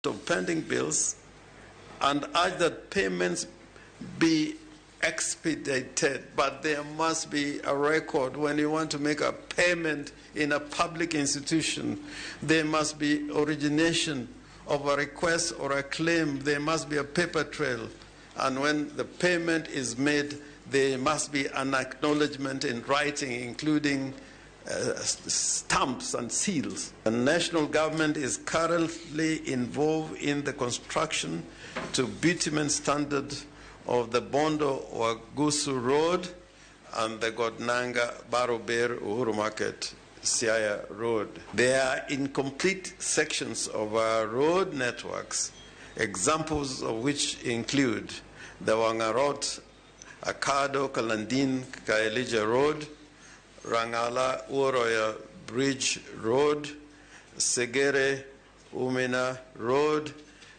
Of pending bills and urge that payments be expedited, but there must be a record. When you want to make a payment in a public institution, there must be origination of a request or a claim. There must be a paper trail. And when the payment is made, there must be an acknowledgement in writing, including stamps and seals. The national government is currently involved in the construction to bitumen standard of the Bondo Wagusu Road and the Godnanga Barober Uhuru Market Siaya Road. There are incomplete sections of our road networks, examples of which include the Wangarot, Akado, Kalandin, Kaelija Road, Rangala, Uroya Bridge Road, Segere, Umina Road,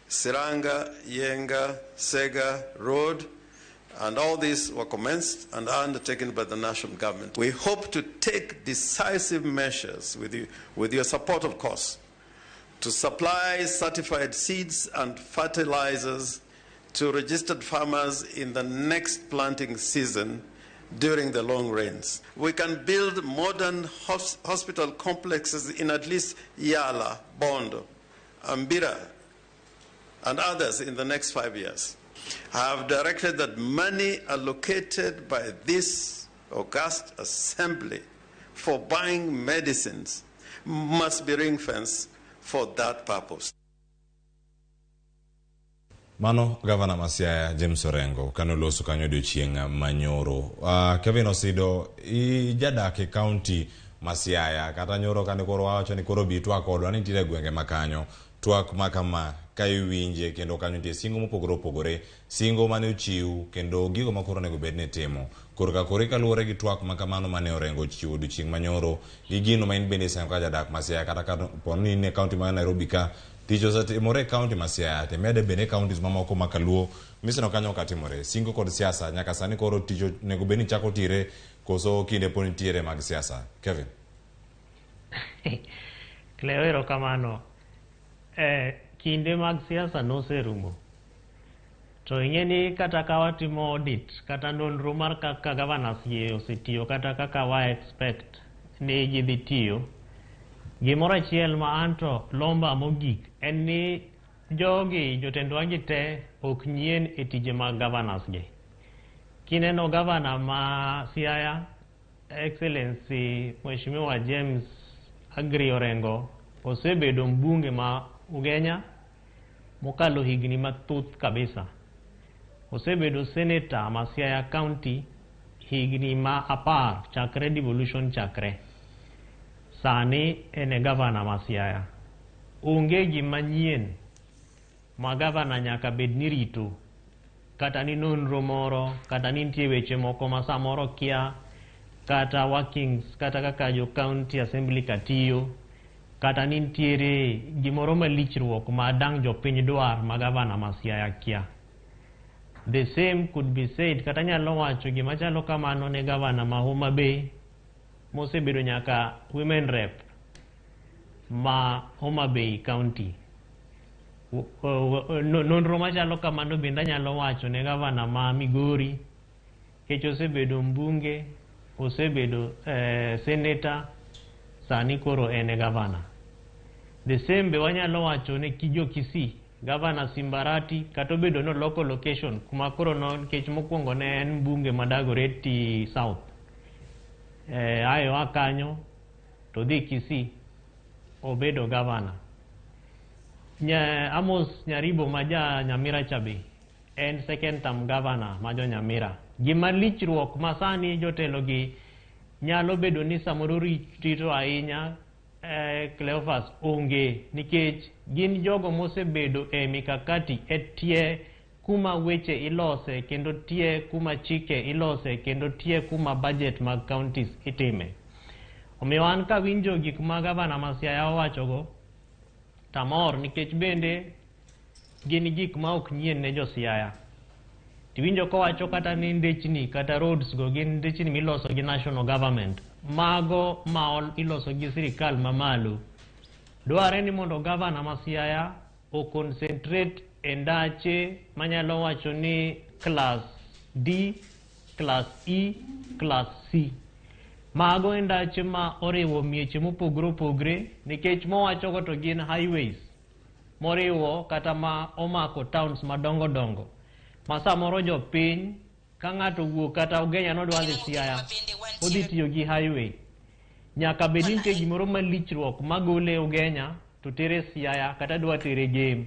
Siranga, Yenga, Sega Road, and all these were commenced and undertaken by the national government. We hope to take decisive measures, with, you, with your support, of course, to supply certified seeds and fertilizers to registered farmers in the next planting season during the long rains. We can build modern hospital complexes in at least Yala, Bondo, Ambira, and others in the next 5 years. I have directed that money allocated by this august assembly for buying medicines must be ring fenced for that purpose. Mano gavana ma Siaya James Orengo kane oloso kanyo odiochieng' manyoro. Kevin Osido, ijadak e kaunti ma Siaya kata nyoro kane koro wawacho ni koro bi twak kodwa ni nitiere gwenge ma kanyo twak ma kama ka iwinje kendo kanyo nitie singo mopogore opogore, singo mane ochiw kendo gigo ma koro onego bed ni itimo korka kori kaluwore gi twak ma kamano mane Orengo ochiwo odiochieng' manyoro gi gino ma in bende isengo ka jadak ma Siaya kata ka po ni in e kaunti ma Nairobi ka tich osetimore e kaunti ma Siaya to imede bende e counties mamoko ma kaluo miseneno kanyo ok atimore singo kod siasa nyaka sani koro tich onego bed ni chako tire koso kinde pod nitiere mag siasa, Kevin? Cleo, erokamano. Kinde mag siasa noserumo. To ing'e ni kata ka watimo audit kata nonro mar kaka governors gi osetiyo kata kaka wa expect ni gidhi tiyo, gimoro achiel ma anto lomba mogik en ni jogi jotendwa gi te ok nyien e tije mag governors gi. Kineno gavana ma Siaya, Excellency Mheshimiwa James Agri Orengo, osebedo mbunge ma Ugenya mokalo higni mathoth kabisa. Osebedo senator ma Siaya County higni ma 10 chakre devolution chakre. Sani en e gavana ma Siaya. Onge gima nyien ma gavana nyaka bed ni rito kata ni nonro moro kata ni nitie weche moko ma samoro kia kata workings kata kaka jo county assembly ka tiyo kata ni nitiere gimoro malichruok ma dang' jopiny dwar ma gavana ma Siaya kia. The same could be said kata nyalo wacho gima chalo kamano ne gavana ma Homa Bay mosebedo nyaka women rep ma Homa Bay County. Nonro machalo kamano bende anyalo wacho ne gavana ma Migori nikech osebedo mbunge, osebedo senator, sani koro en e gavana. The same be wanyalo wacho ne jo Kisii, gavana Simbarati kata obedo noloko location kuma koro no nikech mokwongo ne en mbunge ma Dagoretti South. Ae oa kanyo to odhi Kisii obedo gavana. Amos Nyaribo ma ja Nyamira cha be en second term governor ma jo Nyamira. Gima lichruok ma sani jotelo gi nyalo bedo ni samoro rito ahinya Cleophas onge nikech gin jogo mosebedo e mikakati e tie kuma weche ilose kendo tie kuma chike ilose kendo tie kuma budget mag counties itime. Omiyo an kawinjo gik ma gavana ma Siaya owachogo tamor nikech bende gin gik ma ok nyien ne jo Siaya. Tiwinjo kowacho kata ni ndechni kata roads go gin ndechni miloso gi national government. Mago ma iloso gi sirikal mamalo. Dware ni mondo gavana ma Siaya o concentrate e ndache manyalo wacho ni class D, class E, class C. Mago e ndache ma oriwo mieche mopogore opogore nikech mowachogo to gin highways moriwo kata ma omako towns madongo dongo ma samoro jopiny ka ng'ato owuok kata Ugenya nodwa dhi Siaya odhi tiyo gi highway nyaka bed ni nitie gimoro malichruok magole Ugenya to tere Siaya kata dwa tere Gem.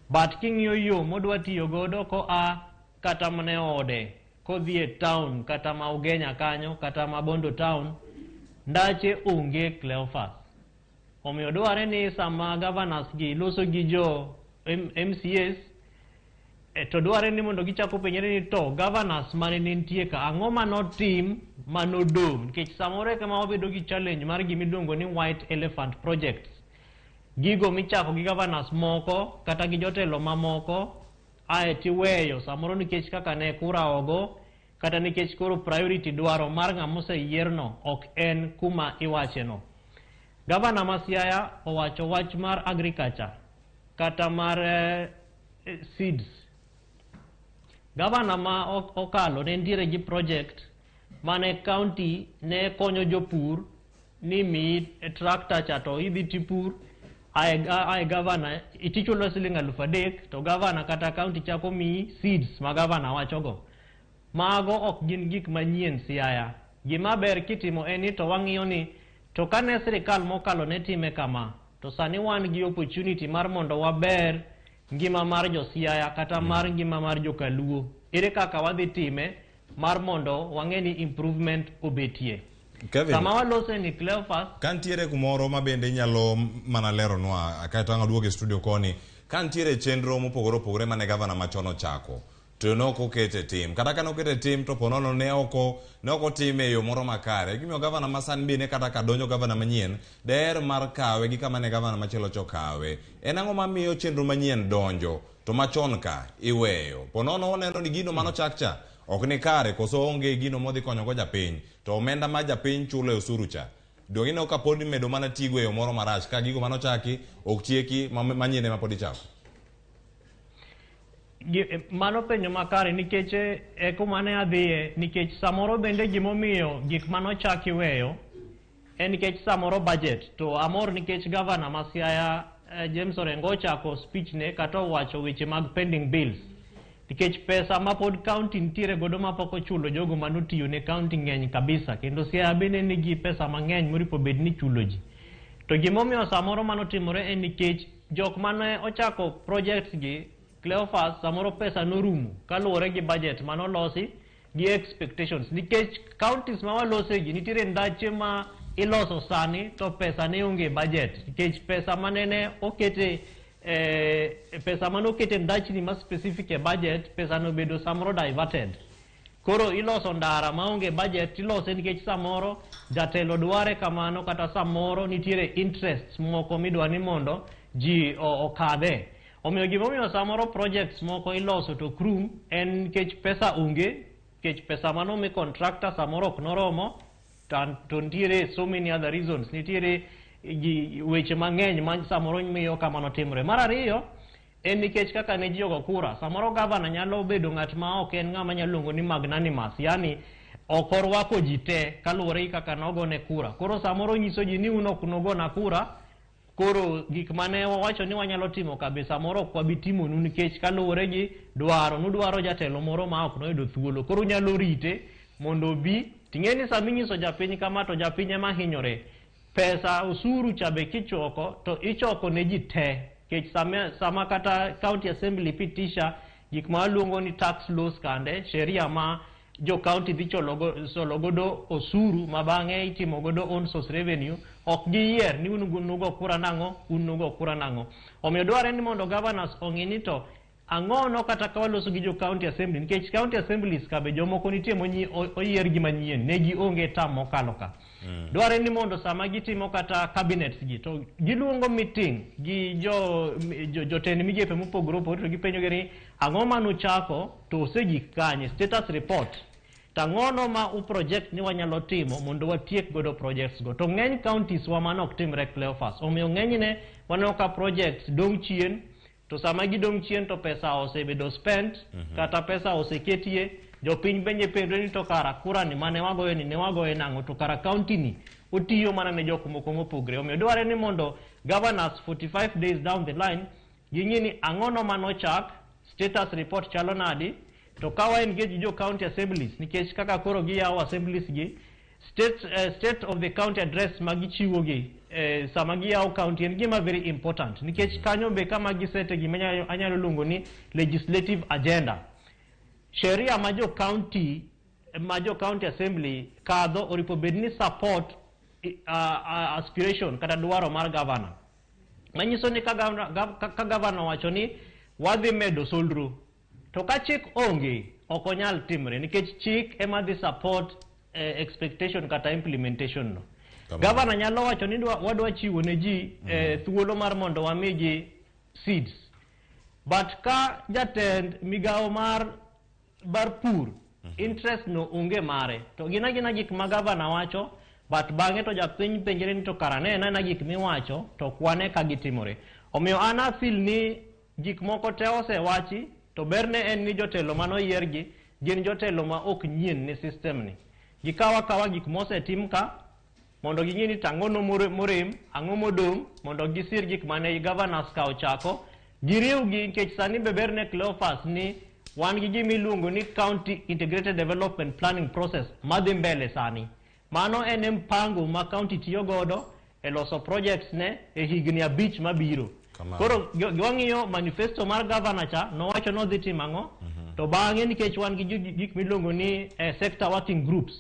But king'iyo yo modwa tiyo godo koa kata mana e ode kodhi e town kata ma Ugenya kanyo kata ma Bondo town, ndache onge, Cleophas. Omiyo dware ni sama governors gi loso gi jo MCAs to dware ni mondo gichako penjre ni to governors mane nitie ka ang'o manotim manodong', nikech samoro eka ma wabedo gi challenge mar gimiluongo ni white elephant projects, gigo michako gi governors moko kata gi jotelo mamoko ae tiweyo samoro nikech kaka ne kura ogo kata nikech koro priority dwaro mar ng'ama oseyierno ok en kuma iwacheno. Gavana ma Siaya owacho wach mar agriculture kata mar seeds. Gavana ma okalo ne nitiere gi project mane county ne konyo jopur ni miyi tractor cha to idhi tipur ae gavana itichulo siling 3,000 to gavana kata county chako miyi seeds ma gavana wachogo. Mago ok gin gik manyien Siaya. Gima ber kitimo en ni to wang'iyo ni to kane sirikal mokalo ne time kama to sani wan gi opportunity mar mondo waber ngima mar jo Siaya kata mar ngima mar jokaluo. Ere kaka wadhi time mar mondo wang'e ni improvement obetie? Kevin, Sama walose ni, Cleophas, ka nitiere kumoro ma bende inyalo mana leronwa kaeto ang' aduogo e studio koni, ka nitiere chenro mopogore opogore mane gavana machon ochako to ne ok okete tim, kata ka nokete tim to ponono ne ok otime e yo moro makare, gimiyo gavana masani bende kata ka donjo gavana manyien deher mar kawe gi kama ne gavana machielo cha okawe. En ang'o mamiyo chenro manyien donjo to machon ka iweyo? Ponono waneno ni gino manochak cha ok ni kare, koso onge gino modhi konyogo japiny, to omenda ma japiny chulo e osuru cha donge ineno ka pod imedo mana tigo e yo moro marach ka gigo manochaki ok tieki manyien ema pod ichako? Mano penjo makare nikech e kuma ne adhiye, nikech samoro bende gimomiyo gik manochak iweyo en nikech samoro budget. To amor nikech gavana ma Siaya James Orengo ochako speech ne kata owacho weche mag pending bills, nikech pesa ma pod county nitiere godo mapok ochulo jogo manotiyo ne county ng'eny kabisa, kendo Siaya bende nigi pesa mang'eny moripo bed ni chulo ji. To gimomiyo samoro mano timore en nikech jok mane ochako projects gi, Cleophas, samoro pesa norumo kaluwore gi budget manolosi gi expectations, nikech counties ma walose gi nitiere ndache ma iloso sani to pesa ne onge e budget, nikech pesa manene okete pesa mane okete ndachni ma specific e budget, pesa no obedo samoro diverted. Koro iloso ndara maonge budget, ilose nikech samoro jatelo dware kamano kata samoro nitiere interests moko midwa ni mondo ji okadhe. Omiyo gimomiyo samoro projects moko iloso to ok rum en nikech pesa onge, nikech pesa manomi contractor samoro ok noromo, to nitiere so many other reasons, nitiere gi weche mang'eny ma samoro miyo kamano timore. Mar ariyo en nikech kaka ne ji ogo kura, samoro gavana nyalo bedo ng'at ma ok en ng'ama nyalo luongo ni magnanimous, yani ok orwako ji te kaluwore gi kaka nogone kura. Koro samoro nyiso ji ni un ok nugona kura, koro gik mane wawacho ni wanyalo timo kabe samoro ok wabi timonu, nikech kaluwore gi dwaro nudwaro jatelo moro ma ok noyudo thuolo, koro unyalo rite mondo obi. Ting'e ni sama inyiso japiny kama to japiny ema hinyore. Pesa osuru cha be kichoko to ichoko ne ji te, nikech sama kata county assembly pitisha gik ma waluongo ni tax laws kande sheria ma jo county dhi solo godo osuru ma bang'e itimo godo own source revenue, ok giyier ni un nugo kura nang'o, un nugo kura nang'o. Omiyo dwarre ni mondo governors ong'i ni to ang'o no kata ka waloso gi jo county assembly, nikech county assemblies ka be jomoko nitie oyier gi manyien ne gionge tam mokalo ka. Dwarre ni mondo sama gitimo kata cabinets gi to giluongo meeting gi jo jotend migepe mopogore opogore to gipenjo gi ni ang'o manuchako to osegik kanye, status report, to ang'ono ma u project ni wanyalo timo mondo watiek godo projects go. To ng'eny counties wa mano ok timre, Cleophas. Omiyo ng'enyne waneno ka projects dong' chien. To sama gidong' chien to pesa osebedo spent, kata pesa oseketie, jopiny benje penjre ni to kara kura ni mane wagoyo ni ne wagoye nang'o, to kara county ni otiyo mana ne jok moko mopogre. Omiyo dwarre ni mondo governors 45 days down the line ging'i ni ang'ono manochak, status report chalo nadi, to ka wa engage jo county assemblies, nikech kaka koro giyawo assemblies gi state of the county address ma gichiwo gi sama giyawo county en gima very important, nikech kanyo be kama gisete gima anyalo luongo ni legislative agenda. Sheria ma jo county assembly kadho oripo bed ni support aspiration kata dwaro mar governor, manyiso ni ka governor owacho ni wadhi medo solro, to ka chik onge ok onyal timre, nikech chik ema dhi support expectation kata implementation no. Kamano. Governor nyalo wacho ni wadwa chiwo ne ji thuolo mar mondo wamigi seeds, but ka jatend migawo mar pur interest no onge mare, to gin agina gik ma gavana wacho, but bang'e to japiny penjre ni to kara ne en aena gik miwacho to ok wane ka gitimore. Omiyo an afeel ni gik moko te osewachi, to berne en ni jotelo manoyiergi gin jotelo ma ok nyien ne system ni. Gikawo akawa gik mosetim ka mondo ging'e ni to ang'o morem, ang'o modong', mondo gisir gik mane governors ka ochako giriwgi, nikech sani be berne Cleophas ni wan gi gima iluongo ni County Integrated Development Planning Process madhi mbele sani. Mano en mpango ma county tiyo godo e loso projects ne e higni 5 mabiro. Kamano. Koro wang'iyo manifesto mar governor cha nowacho nodhi timo ang'o, to bang'e nikech wan gi gik miluongo ni sector working groups,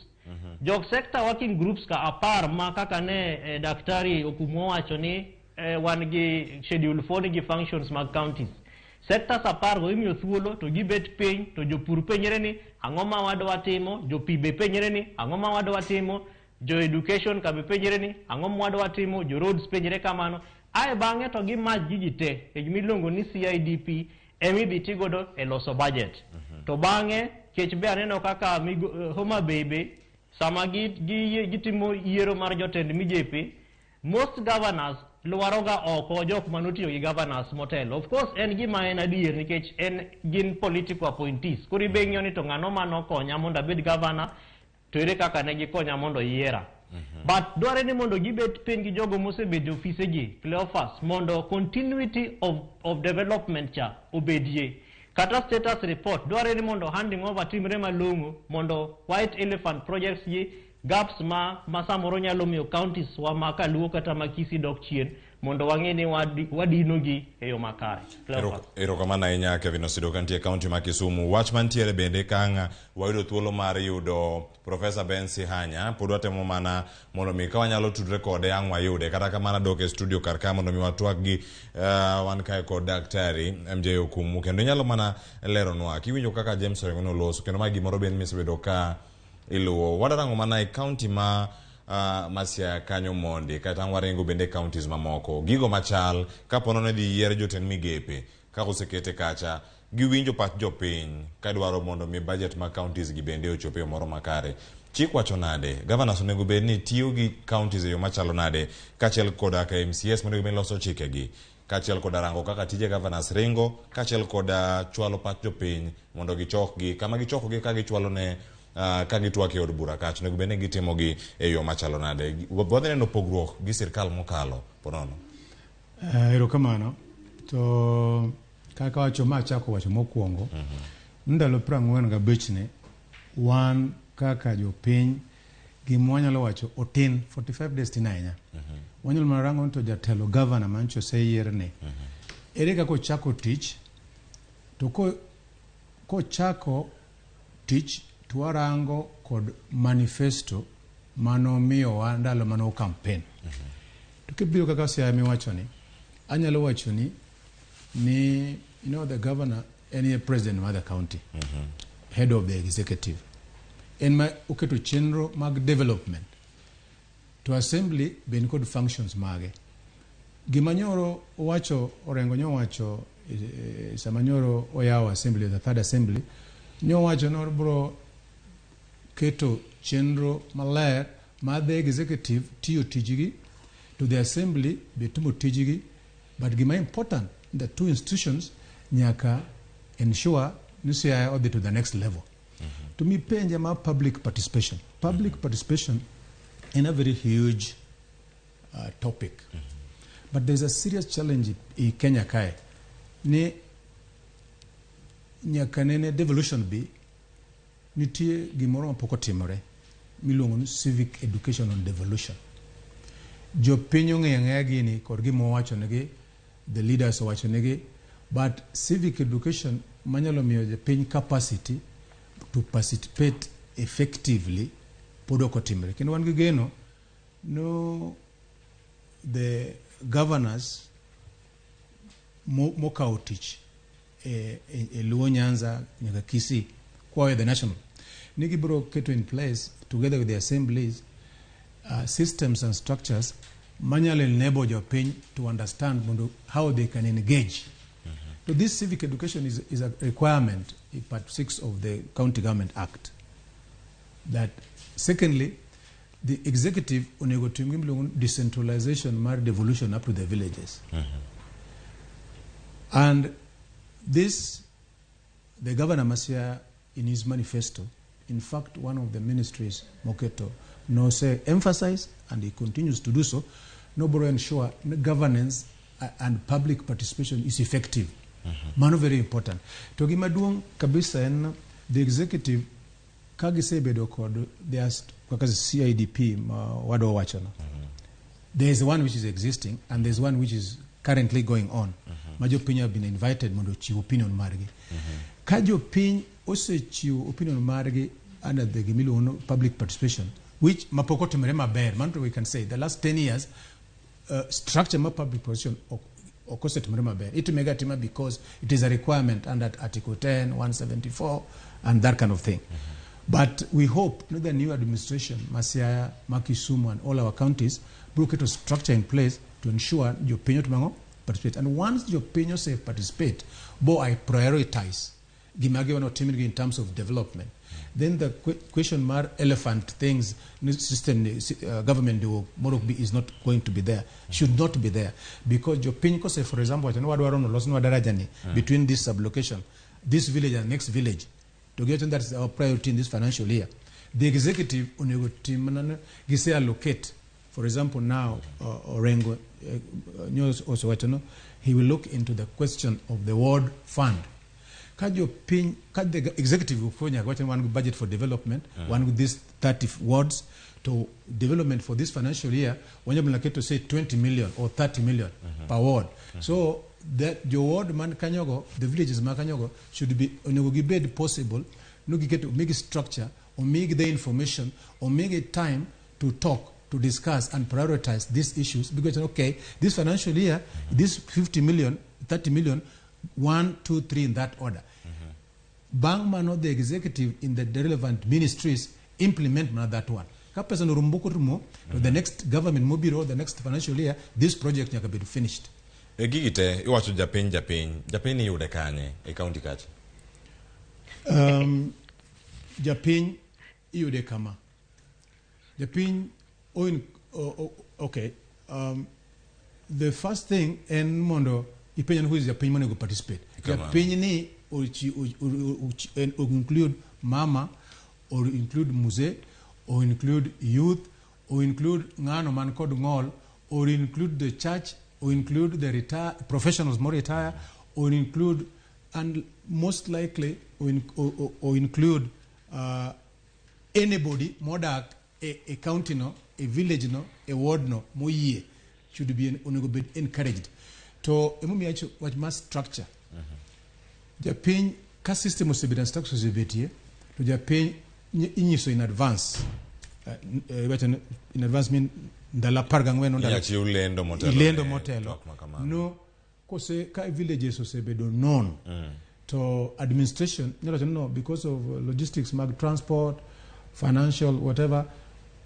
jok sector working groups ka 10 ma kaka ne daktari Okumu owacho ni wan gi schedule 4 nigi functions mag counties, sectors 10 go imiyo thuolo to gibet piny, to jopur penjre ni ang'o ma wadwa timo, jopi be penjre ni ang'o ma wadwa timo, jo education ka be penjre ni ang'o ma wadwa timo, jo roads penjre kamano. Ae bang'e to gimach gigi te e gimiluongo ni CIDP emidhi ti godo e loso budget. To bang'e kech be aneno kaka Homa Bay be sama gitimo yiero mar jotend migepe, most governors lwaroga oko jok manotiyo gi governors motelo. Of course en gima en adier, nikech en gin political appointees. Koro ibe ng'iyo ni to ng'ano manokonya mondo abed governor, to ere kaka ne gikonya mondo yiera. But dwarre ni mondo gibet piny gi jogo mosebedo e ofisegi, Cleophas, mondo continuity of development cha obedie. Kata status report dwarre ni mondo handing over timre malong'o, mondo white elephant projects gi gaps ma samoro nyalo miyo counties wa ma Kaluo kata ma Kisii dok chien, mondo wang'e ni wadino gi e yo makare. Cleophas. Erokamano ahinya, Kevin Osido kantie e kaunti ma Kisumu. Wach mantiere bende kang' wayudo thuolo mar yudo Professor Ben Sihanya, pod watemo mana mondo mi ka wanyalo tudre kode ang' wayude. Kata kamano adok e studio kar ka mondo mi watwak gi wan kae kod Daktari MJ Okumu, kendo inyalo mana leronwa kiwinjo kaka James Orengo noloso, kendo ma gimoro bende misebedo ka iluwo. Wadarango mana e kaunti ma Siaya kanyo mondi kata ang' waringo bende e counties mamoko gigo machal kapo nono idhi yier jotend migepe kaka osekete kacha giwinjo pach jopiny kadwaro mondo mi budget mag counties gi bende ochop e yo moro makare. Chik wacho nade? Governors onego bed ni tiyo gi counties e yo machalo nade, kaachiel koda ka MCAs monego bed ni loso chikegi, kaachiel koda rango kaka tije governors ringo, kaachiel koda chwalo pach jopiny mondo gichokgi kama gichokogi ka gichwalo ne ka gitwak e od bura kacha onego bed ni gitimogi e yo machalo nade. Wadhi neno pogruok gi sirkal mokalo ponono. Erokamano. To kaka wacho ma achako wacho mokwongo, ndalo 45 ni wan kaka jopiny gima wanyalo wacho otin, 45 days tin ahinya. Wanyalo mana rango ni to jatelo governor mancho oseyier ni ere kaka ochako tich, to kochako tich to warango kod manifesto manomiyowa ndalo mano campaign. To kibiro kaka Siaya miwacho ni, anyalo wacho ni the governor en a president mar the county, head of the executive, en ma oketo chenro mag development, to assembly be nikod functions mage. Gima nyoro owacho Orengo nyowacho sama nyoro oyawo assembly, the third assembly, nyowacho ni obro keto chenro maler ma the executive tiyo tijgi to the assembly be timo tijgi, but gima important ni. The two institutions nyaka ensure ni Siaya odhi to the next level. To mi penja ma public participation. Public participation in a very huge topic. But there's a serious challenge i Kenya kae ni nyaka nene devolution bi nitie gimoro mapok otimore miluongo ni civic education on devolution. Jopiny ong'eyo ang'eya gini kod gima owachonegi, the leaders owachonegi, but civic education manyalo miyo jopiny capacity to participate effectively pod ok otimore. Kendo wan gi geno no the governors mokawo tich e Luo Nyanza nyaka Kisii koa e the national ni gibiro keto in place together with the assemblies systems and structures manyalo enable jopiny to understand mondo how they can engage. So this civic education is a requirement in part 6 of the County Government Act. That secondly, the executive onego tim gima iluongo ni decentralization mar devolution up to the villages. And this, the governor Masia in his manifesto, in fact, one of the ministries, moketo, no say emphasize, and he continues to do so, no bro ensure governance and public participation is effective. Mano very important. To gima duong' kabisa en the executive ka gisebedo kod their kaka CIDP ma wadwa wachono. There is one which is existing and there is one which is currently going on. Ma jopiny have been invited mondo ochiw opinion margi. Ka jopiny osechiwo opinion margi under the gimiluongo ni public participation, which mapok otimore maber, mano to we can say the last 10 years structure mar public participation ok osetimore maber. Itime ga atima because it is a requirement under Article 10, 174 and that kind of thing. But we hope the new administration, Masiaya, Makisumu and all our counties, biro keto structure in place to ensure jopiny otimo ang'o? Participate. And once jopiny ose participate, bo I prioritize gima giwano timnegi in terms of development. Then the question mar elephant things system government moro be is not going to be there, should not be there, because jopiny kose, for example, wacho ni wadwaro no losnwa daraja ni between this sublocation, this village and next village, to get that is our priority in this financial year. The executive onego tim mana gise allocate, for example, now Orengo Nyos osewacho no he will look into the question of the ward fund. Ka jopiny, ka the executive okonya wacho ni wan gi budget for development, wan with these 30 wards to development for this financial year, wanyalo mana keto say 20 million or 30 million per ward. So that jo ward man kanyogo, the villages man kanyogo should be onego gibed possible no giketo omigi structure, omigi the information, omigi time to talk, to discuss and prioritize these issues, because okay, this financial year, this 50 million, 30 million, 1, 2, 3 in that order. Bang mano the executive in the relevant ministries implement mana that one. Ka pesa no rumo rumo, to the next government mobiro, the next financial year, this project nyaka bed finished. E gigi te iwacho japiny japiny japiny iyude kanye e county kacha? Japiny iyude kama. Japiny okay. The first thing en mondo ipenjo ni who is japiny monego participate. Kamano. Japiny ni include mama, or include mzee, or include youth, or include ng'ano man kod ng'ol, or include the church, or include the retire, professionals more retire, or include, and most likely, or include anybody modak e county no, e village no, e ward no, moyie, should be onego bed encouraged. To emomiyo awacho wach mar structure. Japiny ka system osebedo and structure osebetie, to japiny inyiso in advance. Iwacho ni in advance mean ndalo 14 ndalo Inyalo chiw lendo motelo ilendo ne motelo. twak ma kamano. No, kose ka villages osebedo known, to administration nyalo wacho ni no, because of logistics mag transport, financial, whatever,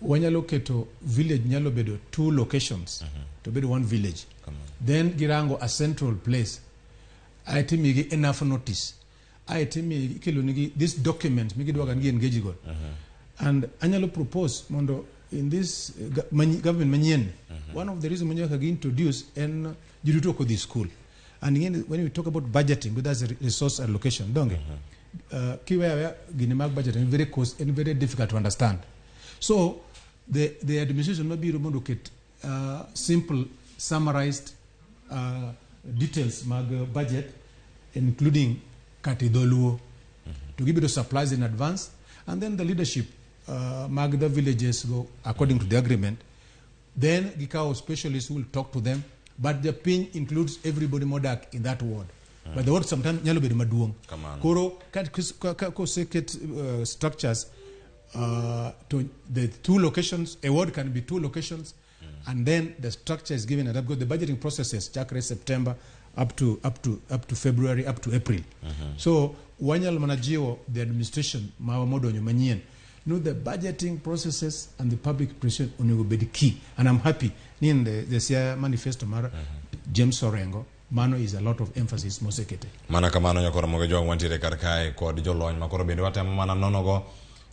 wanyalo keto village nyalo bedo 2 locations, to bedo 1 village. Kamano. Then girango a central place. Ae timigi enough notice. Ae timigi ikelonigi this document migidwaga ni gi engage go. And anyalo propose mondo in this government manyien, one of the reasons manyaka gi introduce en ji duto ok odhi school. And again, when we talk about budgeting, that's resource allocation, donge? Kiweya gini mag budget en very cost and very difficult to understand. So the administration mabiro mondo oket simple summarized details mag budget, including kati dholuo, to give you the supplies in advance, and then the leadership mag the villages go according to the agreement. Then gikawo specialists who will talk to them, but the piny includes everybody modak in that ward. But the ward sometimes nyalo bedo maduong'. Kamano. Koro koseket structures to the two locations, a ward can be two locations, and then the structure is given, and because the budgeting processes chakre September up to February, up to April. So wanyalo mana jiwo the administration mawa modonjo manyien no, the budgeting processes and the public pressure onego bed key, and I'm happy ni in the Siaya manifesto mar James Orengo, mano is a lot of emphasis mosekete. Mana kamano, nyakoro mogo jwang' wantiere kar kae kod jolony makoro bende watemo mana nonogo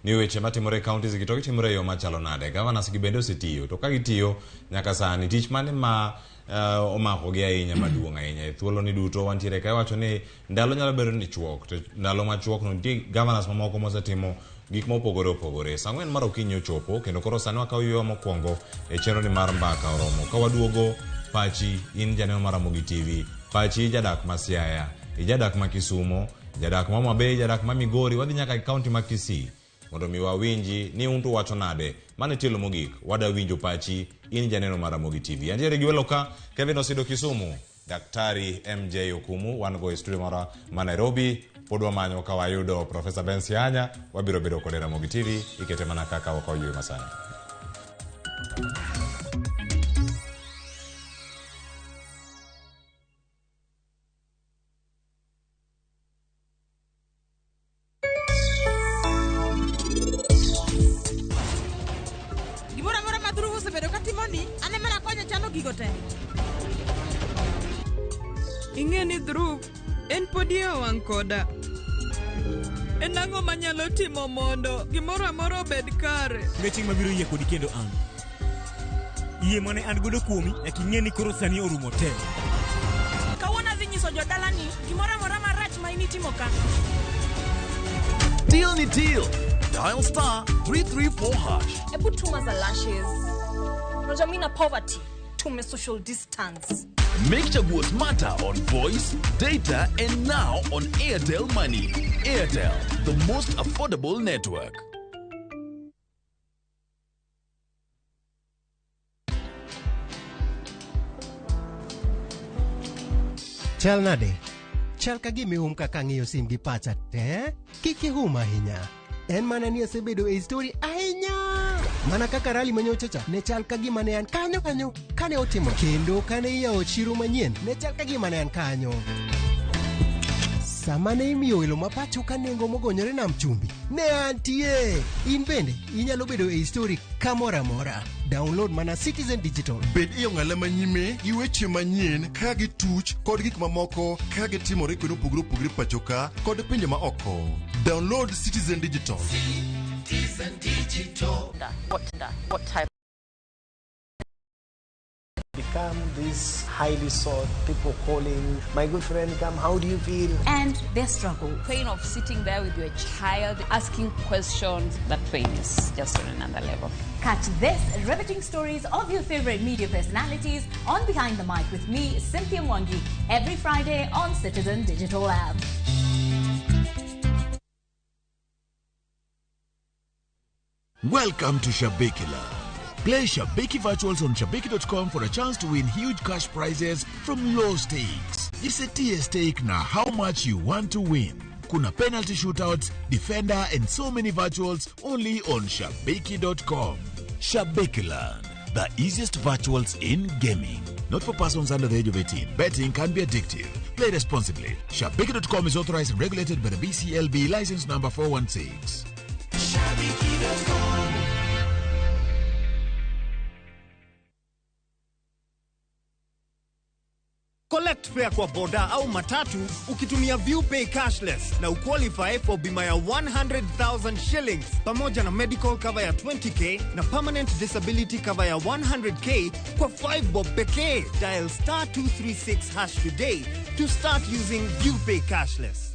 ni weche matimore e counties gi to gitimore e yo machalo nade. Governors gi bende osetiyo to ka gitiyo nyaka sani, tich mane ma omako gi ahinya maduong' ahinya e thuolo ni duto wantiere ka iwacho ni ndalo nyalo bedo ni chuok to ndalo machuok no nitie governors mamoko mosetimo gik mopogore opogore. Sa 4 mar okinyi ochopo kendo koro sani wakawo yweyo mokwongo e chenro ni mar Mbaka Oromo. Ka waduogo, pachi in janeno mar Ramogi TV, pachi jadak ma Siaya, ijadak ma Kisumo, jadak ma Homa Bay, jadak ma Migori, wadhi nyaka e kaunti ma Kisii mondo mi wawinji ni un to wacho nade. Mano e tielo mogik wada winjo pachi in janeno mar Ramogi TV. Antiere gi welo ka Kevin Osido Kisumu, Daktari MJ Okumu, wan go e studio mara ma Nairobi. Pod wamanyo ka wayudo Professor Ben Sianya, wabiro bedo kode. Ramogi TV ikete mana kaka wakaw yweyo masani. Gimoro amora ma Dhruv osebedo katimoni, an ema nakonyo chano gigo te. Ing'e ni Dhruv en pod iye owang' koda. En ang'o manyalo timo mondo gimoro amora obed kare? Onge chieng' mabiro yie kodi kendo an. Yie mane an godo kuomi, nyaka ing'e ni koro sani orumo te. Kawuono adhi nyiso jodala ni gimoro amora marach ma in itimo ka. Deal ni deal. Dial *334#. Hebu tuma za lashes. Unajua mi na poverty, tume social distance. Make Chaguo smarter on voice, data, and now on Airtel Money. Airtel, the most affordable network. Chal nade? Chal ka gima ihum kaka ang'iyo sim gi pacha te? Kik ihum ahinya. En mana ni asebedo e story ahinya. Mana kaka rally manyocha cha ne chal ka gima ne an kanyo kanyo kane otimo, kendo kane iyawo chiro manyien ne chal ka gima ne an kanyo. Sama ne imiyo welo ma pacho ka nengo mogonyore nam chumbi ne antie. In bende inyalo bedo e story kamoro amora. Download mana Citizen Digital. Bed e ong'ala manyime gi weche manyien ka gituch kod gik mamoko ka gitimore kuonde mopogore opogore pacho ka kod pinje ma oko. Download Citizen Digital. What type? Become this highly sought, people calling, "My good friend, come, how do you feel?" And their struggle. Pain of sitting there with your child, asking questions, that pain is just on another level. Catch this riveting stories of your favorite media personalities on Behind the Mic with me, Cynthia Mwangi, every Friday on Citizen Digital app. Welcome to Shabiki Land. Play Shabiki Virtuals on Shabiki.com for a chance to win huge cash prizes from low stakes. Jisetie stake na how much you want to win. Kuna penalty shootouts, defender, and so many virtuals only on Shabiki.com. Shabiki Land, the easiest virtuals in gaming. Not for persons under the age of 18. Betting can be addictive. Play responsibly. Shabiki.com is authorized and regulated by the BCLB, license number 416. Shabiki.com. Collect fare kwa boda au matatu ukitumia ViewPay cashless na uqualify for bima ya 100,000 shillings pamoja na medical cover ya 20K na permanent disability cover ya 100K kwa 5 bob pekee. Dial *236# today. to start using ViewPay Cashless.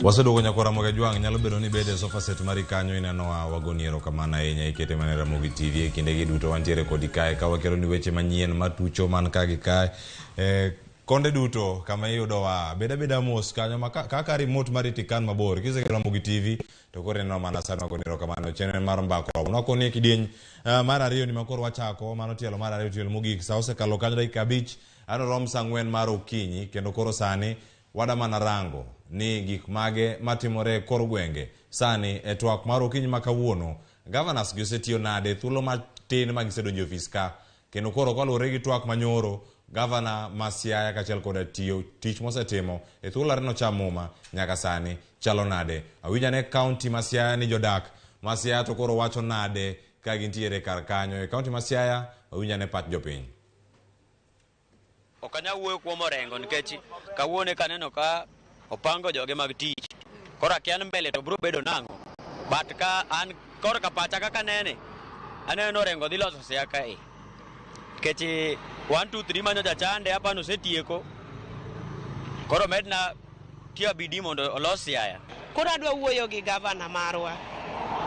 Waseduogo nyakwa Ramogi Ajwang', nyalo bedo ni bede e sofa set mari kanyo inenowa wagoni erokamano ahinya ikete mana e Ramogi TV e kindegi duto wantiere kodi kae ka wakeloni weche manyien matucho man ka gi kae e, konde duto kama iyudowa bed abeda mos kanyo ma kaka remote mari tikan mabor kisekelo Ramogi TV to koro ineno mana sani wagoni erokamano chenro mar mbako romo nwakoni e kidieny mar ariyo ni makoro wachako mano tielo mar ariyo tielo mogik sa osekalo kanyo dakika abich ano rom sa ang'wen mar okinyi kendo koro sani wada mana rango ni gik mage matimore e kor gwenge sani e twak mar okinyi ma kawuono governors gi osetiyo nade thuolo matin ma gisedonjo e ofis ka kendo koro kaluwore gi twak manyoro gavana ma Siaya kaachiel koda tiyo tich mosetimo e thuolo ariyo nocham muma nyaka sani chalo nade awinjo ane kaunti ma Siaya ni jodak ma Siaya to koro wacho nade ka gintiere kar kanyo e kaunti ma Siaya awinjo ane pach jopiny. Ok anyal wuoyo kuom Orengo nikech kawuono eka aneno ka opango joge mag tich. Koro akia ni mbele to biro bedo nang'o. But ka an korka pacha kaka anene, aneno ni Orengo dhi loso Siaya kae. Nikech 1 2 3 manyo jachande apa nosetieko. Koro medna tiyo bidii mondo olos Siaya. Koro adwa wuoyo gi gavana marwa.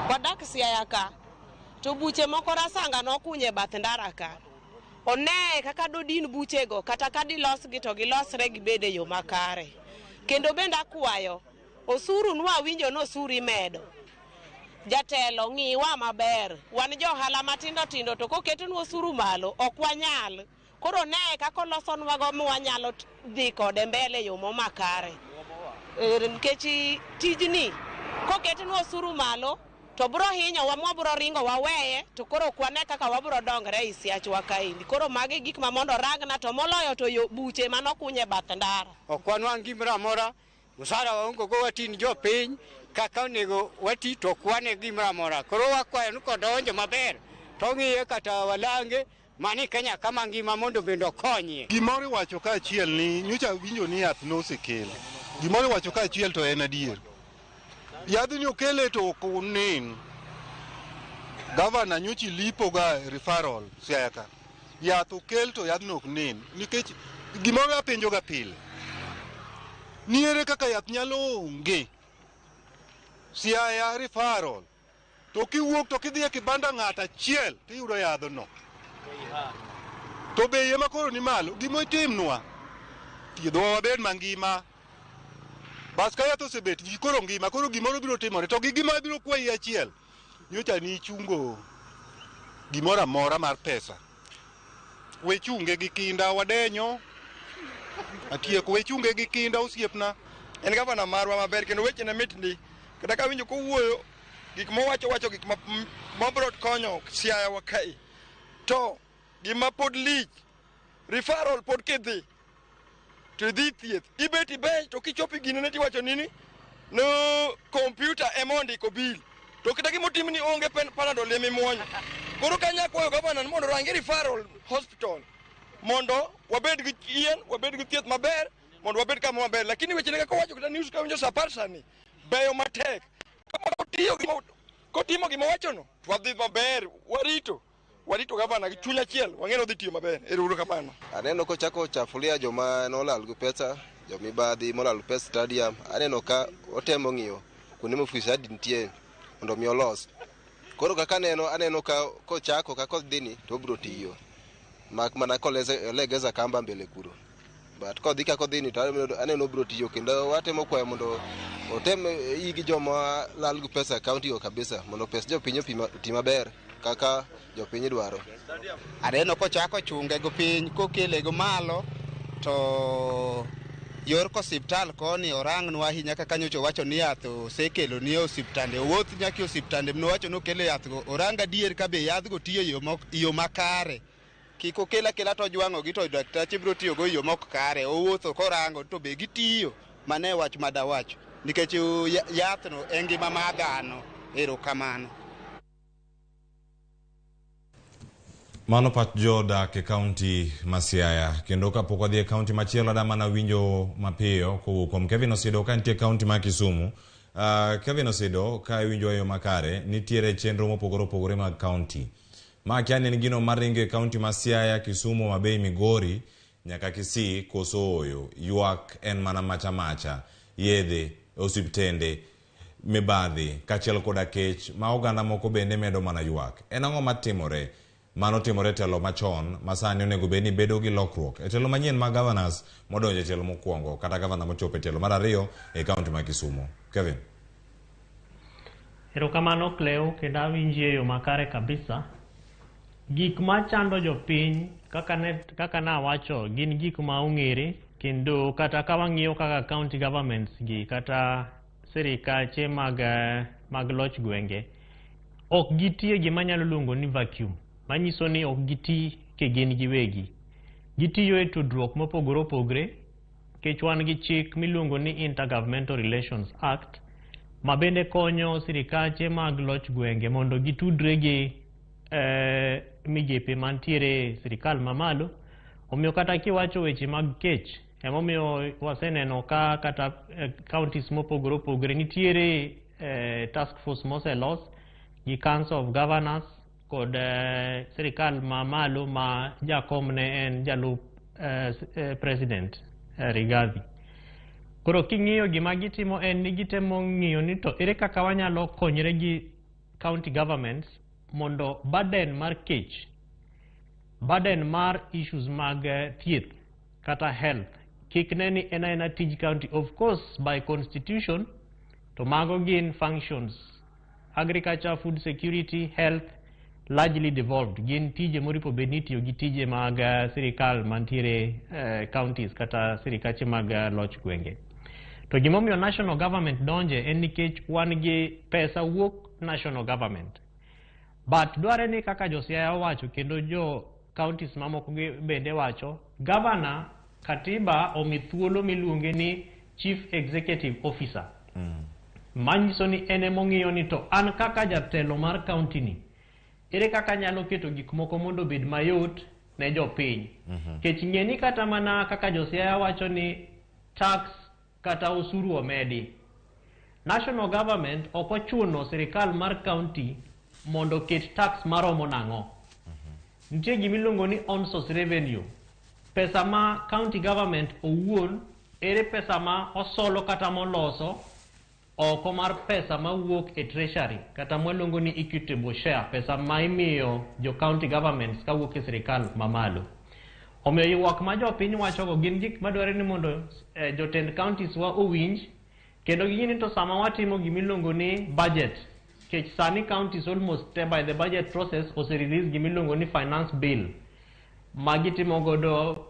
Wadak Siaya ka, to buche moko Rasanga nokunyo e bath ndara ka. One kaka dodin buchego kata ka dilosgi to gilosre gibed e yo makare. Kendo bende akwayo, osuru nwawinjo ni osuru imedo. Jatelo ng'iwa maber, wan jo ohala matindo tindo to koketonwa osuru malo ok wanyal. Koro ne kaka olosonwago mwanyalo dhi kode mbele e yo makare. Nikech tijni koketnwa osuru malo to bro hinyowa mwabro ringo waweye to koro ok wane kaka wabro dongre ei siachwa kaendi. Koro magi gik ma mondo orangna to moloyo to yo buche manokuny e bath ndara. Ok wanwang' gimoro amora, musara waonge go watin jopiny kaka onego wati to ok wane gimoro amora. Koro wakwayo ni kodonjo maber to ong'iye kata walange mani Kenya kama ngima mondo bende okonyie. Gimoro iwacho kaachiel ni nyocha winjo ni yath nosekel. Gimoro iwacho kaachiel to en adier. Yadhni okele to ok onen. Gavana nyocha ilipo ga referral Siaya ka. Yath okel to yadhno ok nen. Nikech gimoro apenjo ga pile. Ni ere kaka yath nyalo onge Siaya referral to kiwuok to kidhi e kibanda ng'ato achiel tiyudo yadhno. To bei ema koro ni malo. Gima itimnwa, thiedhwa wabed mangima. Bas ka yath osebet, ji koro ngima, koro gimoro biro timore. To gi gima biro kwayi achiel, nyocha ni ichungo gimoro amora mar pesa. We chunge gi kinda, wadenyo. Atieko, we chunge gi kinda osiepna. En gavana marwa maber kendo wechene mit ndi. Kata ka awinjo kowuoyo, gik mowacho wacho gik mabiro konyo Siaya wa kae. To gima pod lich, referral pod kidhi to idhi thieth, ibet iber to kichopo ginene tiwacho nini no kompyuta ema ondiko bill. To kata gimotimni onge pen panadol ema imuonyo. Koro kanya kwayo gavana ni mondo orangi referral hospital mondo wabed gi yien, wabed gi thieth maber, mondo wabed kama maber. Lakini wechene kaka owacho kata news kawinjo sa 10 sani, beyo matek. Kama kotimo gima owachono, to wadhi maber, warito. Warito gavana gi chuny achiel, wang'e ni odhi tiyo maber. Ero uru kamano. Aneno kochako chafulia joma nolal gi pesa, jomibadhi molal pesa stadium. Aneno ka otemo ng'iyo kuonde ma ufisadi nitie mondo mi olos. Koro kaka aneno, aneno ka kochako kaka odhi ni to obiro tiyo. Mak mana kolegeza kamba mbele kuro. But kodhi kaka odhi ni to aneno obiro tiyo kendo watemo kwayo mondo otem igi joma lal gi pesa e county go kabisa mondo pes jopiny oti maber kaka jopiny dwaro. Aneno kochako chunge go piny kokele go malo to yor kosiptal koni orangnwa ahinya kaka nyocha owacho ni yath osekelo ni e osiptande, owuoth nyaka e osiptande nowacho ni okelo yath go, orang adier ka be yadhgo tiyo e yo makare. Kik okel akela to ojwang'ogi to daktache biro tiyogo e yo mok kare, owuotho korango to be gitiyo. Mano e wach madawacho nikech yathno en ngima mar dhano. Erokamano. Mano pach jodak e kaunti ma Siaya. Kendo kapok wadhi e kaunti machielo ada mana winjo mapiyo kowuok kuom Kevin Osido ka nitie kaunti ma Kisumu. Kevin Osido, ka iwinjo e yo makare, nitiere chenro mopogore opogore mag kaunti. Ma akia ni en gino maringo e kaunti ma Siaya, Kisumu, Homabay, Migori nyaka Kisii koso ooyo. Ywak en mana macha macha, yedhe, osiptende, mibadhi kaachiel koda kech ma oganda moko bende medo mana ywak. En ang'o matimore? Mano timore e telo machon ma sani onego bed ni bedo gi lokruok e telo manyien mag governors modonjo e telo mokwongo kata gavana mochopo e telo mar ariyo e kaunti ma Kisumu. Kevin. Erokamano Cleo, kendo awinji e yo makare kabisa. Gik machando jopiny kaka ne kaka nawacho gin gik ma ong'ere kendo kata ka wang'iyo kaka county governments gi kata sirikache mag mag loch gwenge ok gitie gima anyalo luongo ni vacuum manyiso ni ok giti kigin giwegi. Gitiyo e tudruok mopogore opogore nikech wan gi chik miluongo ni Intergovernmental Relations Act ma bende konyo sirikache mag loch gwenge mondo gitudre gi migepe mantiere e sirikal mamalo. Omiyo kata kiwacho weche mag kech, emomiyo waseneno ka kata counties mopogore opogore nitiere task force moselos gi Council of Governors kod sirikal mamalo ma jakom ne en jalup president Rigathi. Koro king'iyo gima gitimo en ni gitemo ng'iyo ni to ere kaka wanyalo konyre gi county governments mondo burden mar kech, burden mar issues mag thieth kata health kik ne ni en aena tij county. Of course by constitution to mago gin functions agriculture, food security, health largely devolved. Gin tije moripo bed ni itiyo gi tije mag sirikal mantiere counties kata sirikache mag loch gwenge. To gimomiyo national government donje en nikech wan gi pesa wuok national government. But dware ni kaka jo Siaya owacho kendo jo counties mamoko bende wacho, governor katiba omi thuolo miluonge ni chief executive officer. Manyiso ni en emong'iyo ni to an kaka jatelo mar county ni, ere kaka anyalo keto gik moko mondo obed mayot ne jopiny. Kech ng'e ni kata mana kaka jo Siaya wacho ni tax kata osuru omedi. National government ok ochuno sirikal mar county mondo oket tax maromo nang'o. Nitie gimiluongo ni own source revenue. Pesa ma county government owuon ere pesa ma osolo kata moloso oko mar pesa mawuok e treasury kata mwaluongo ni equitable share, pesa ma imiyo jo county governments kawuok e sirikal mamalo. Omiyo ywak ma jopiny wachogo gin gik madwarore ni mondo jotend counties wa owinj kendo ging'e ni to sama watimo gimiluongo ni budget, kech sani counties almost te by the budget process ose release gimiluongo ni finance bill ma gitimo godo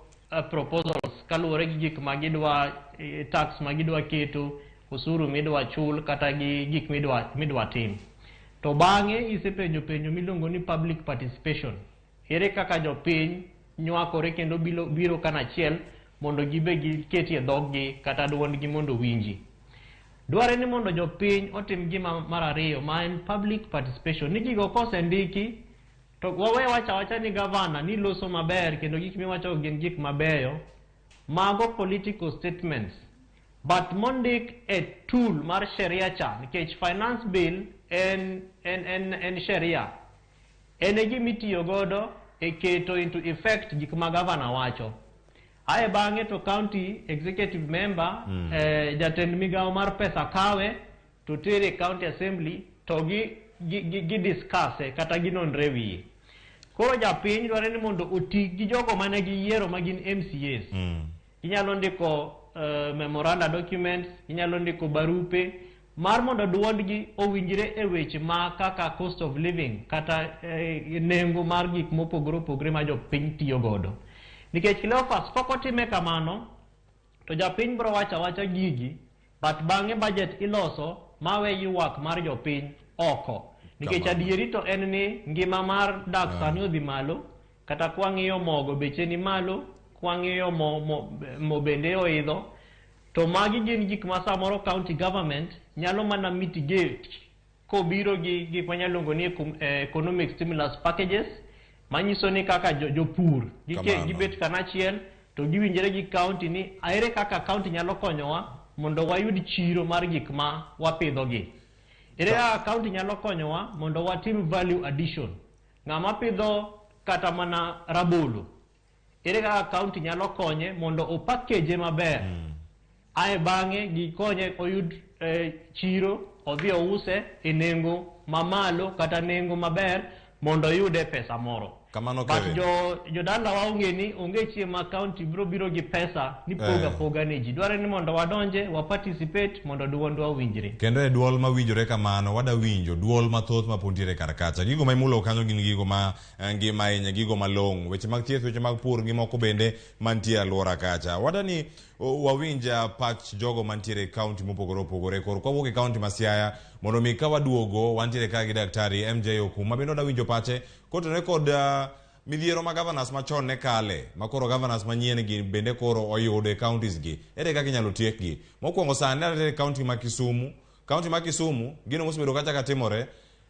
proposals kaluwore gi gik ma gidwa tax ma gidwa keto, osuru midwa chul kata gi gik midwa tim. To bang'e isepenjo penjo miluongo ni public participation. Ere kaka jopiny nywakore kendo biro kanachiel mondo gibe giketie dhoggi kata duondgi mondo winji. Dwarre ni mondo jopiny otim gima mar ariyo ma en public participation. Ni gigo kosendiki to wawe wacho awacha ni gavana ni loso maber kendo gik miwacho gin gik mabeyo. Mago political statements. But mondik e tool mar sheria cha, nikech finance bill en sheria. En e gima itiyo godo e keto into effect gik ma gavana wacho. Ae bang'e to county executive member, jatend migawo mar pesa kawe to tere county assembly to gi discuss kata ginonre wiye. Koro japiny dwaro ni mondo oti gi jogo mane giyiero ma gin MCAs. Inyalo ndiko memoranda documents, inyalo ndiko barupe mar mondo duondgi owinjre e weche ma kaka cost of living kata nengo mar gik mopogore opogore ma jopiny tiyo godo. Nikech Cleophas pok otime kamano to japiny biro wacho awacha gigi but bang'e budget iloso mawe ywak mar jopiny oko. Nikech adieri to en ni ngima mar dak sani odhi malo, kata kwang'iyo mogo beche ni malo, kwang'iyo mo bende oidho, to magi gin gik ma samoro county government nyalo mana mitigate kobiro gi gik manyalo luongo ni economic stimulus packages, Manyiso ni kaka jopur gibet kanachiel to giwinjre gi county ni ere kaka county nyalo konyowa mondo wayud chiro mar gik ma wapidhogi. Ere kaka county nyalo konyowa mondo watim value addition. Ng'ama pidho kata mana rabolo, ere kaka county nyalo konye mondo opakeje maber. Ae bang'e gikonye oyud chiro, odhi ouse e nengo mamalo kata nengo maber mondo oyude pesa moro. Kamano. But Kevin. Jodalawa ong'e ni onge chieng' ma county biro biro gi pesa ni poga poga ne ji. Dwarore ni mondo wadonje, wa participate mondo duondwa owinjre. Kendo e duol mawinjore kamano, wada winjo duol mathoth ma pod nitiere kar kacha. Gigo ma imulo kanyo gin gigo ma ngima ahinya, gigo malong'o, weche mag thieth, weche mag pur gi moko bende mantie e alwora kacha. Wada ni wawinj pach jogo mantiere e kaunti mopogore opogore. Koro kwawuok e kaunti ma Siaya, mondo mi ka waduogo, wantiere ka gi Daktari MJ Okum, ma bende wada winjo pache kotenore kod midhiero ma governors machon ne kale, ma koro governors manyien gi bende koro oyudo e counties gi. Ere kaka inyalo tiekgi? Mokwongo sani aneno e kaunti ma Kisumu. Kaunti ma Kisumu, gino mosebedo kacha ka timore,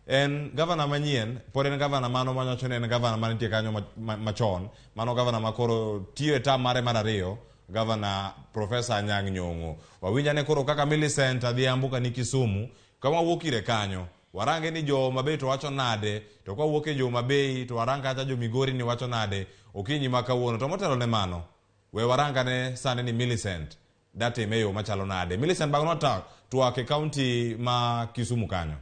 en gavana manyien, pod en gavana mano manyocha ne en gavana mantie kanyo machon, mano gavana ma koro tiyo e term mare mar ariyo, gavana Professor Anyang' Nyong'o. Wawinj ane koro kaka Millicent Adhiambo ka ni Kisumu, ka wawuok ire kanyo, warange ni jo Homa Bay to wacho nade, to ka wawuok e jo Homa Bay to warang kacha jo Migori ni wacho nade okinyi ma kawuono. To motelo ne mano, we warang ane sani ni Millicent datime e yo machalo nade. Millicent bang' nwatwak twak e kaunti ma Kisumu kanyo.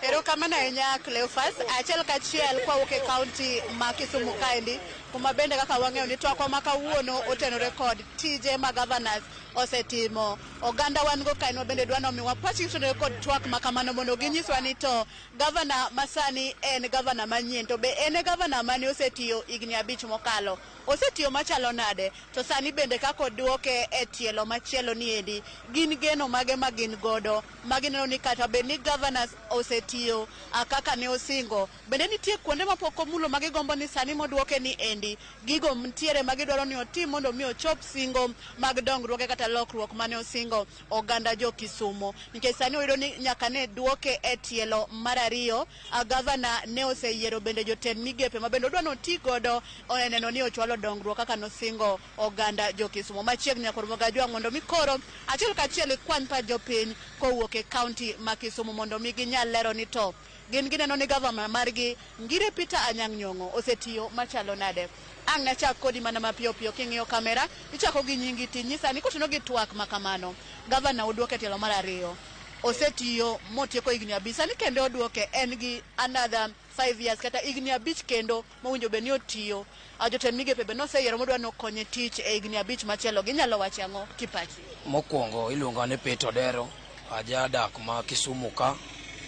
Erokamano ahinya Cleophas. Achiel kachiel kwawuok e kaunti ma Kisumu kaendi, kuma bende kaka wang'eyo ni twakwa ma kawuono otenore kod tije ma governors osetimo. Oganda wan go kae bende dwa ni omiwa pachgi otenore kod twak ma kamano mondo ginyiswa ni to gavana masani en gavana manyien, to be en e gavana mane osetiyo higni 5 mokalo. Osetiyo machalo nade? To sani bende kaka oduoke e tielo machielo ni endi, gin geno mage ma gin godo ma gineno ni kata bed ni governors osetiyo kaka ne osingo, bende nitie kuonde mapok omulo ma gigombo ni sani moduoke ni endi gigo ntiere ma gidwaro ni otim mondo mi ochop singo mag dongruoge kata lokruok mane osingo oganda jo Kisumu. Nikech sani oyudo ni nyaka ne duoke e tielo mar ariyo, gavana ne oseyiero bende jotend migepe ma bende odwa ni oti godo e neno ni ochwalo dongruok kaka nosingo oganda jo Kisumu. Machiegni nyaka Ramogi Ajwang' mondo mi koro achiel kachiel ikwany pach jopiny kowuok e kaunti ma Kisumu mondo mi ginyal lero ni to gin gineno ni gavana margi Ngire Peter Anyang' Nyong'o osetiyo machalo nade. Ang' nachak kodi mana mapiyo piyo king'iyo kamera, ichako gi nyingi tinyisa ni koteno gi twak ma kamano, gavana oduoke tielo mar ariyo, osetiyo motieko higni 5, sani kendo oduoke en gi another 5 years kata higni 5 kendo mowinjo bed ni otiyo. Jotend migepe be noseyiero modwa ni okonye tich e higni 5 machielo, ginyalo wacho ang'o kipachi? Mokwongo iluonga ni Peter Odero, ajadak ma Kisumu ka,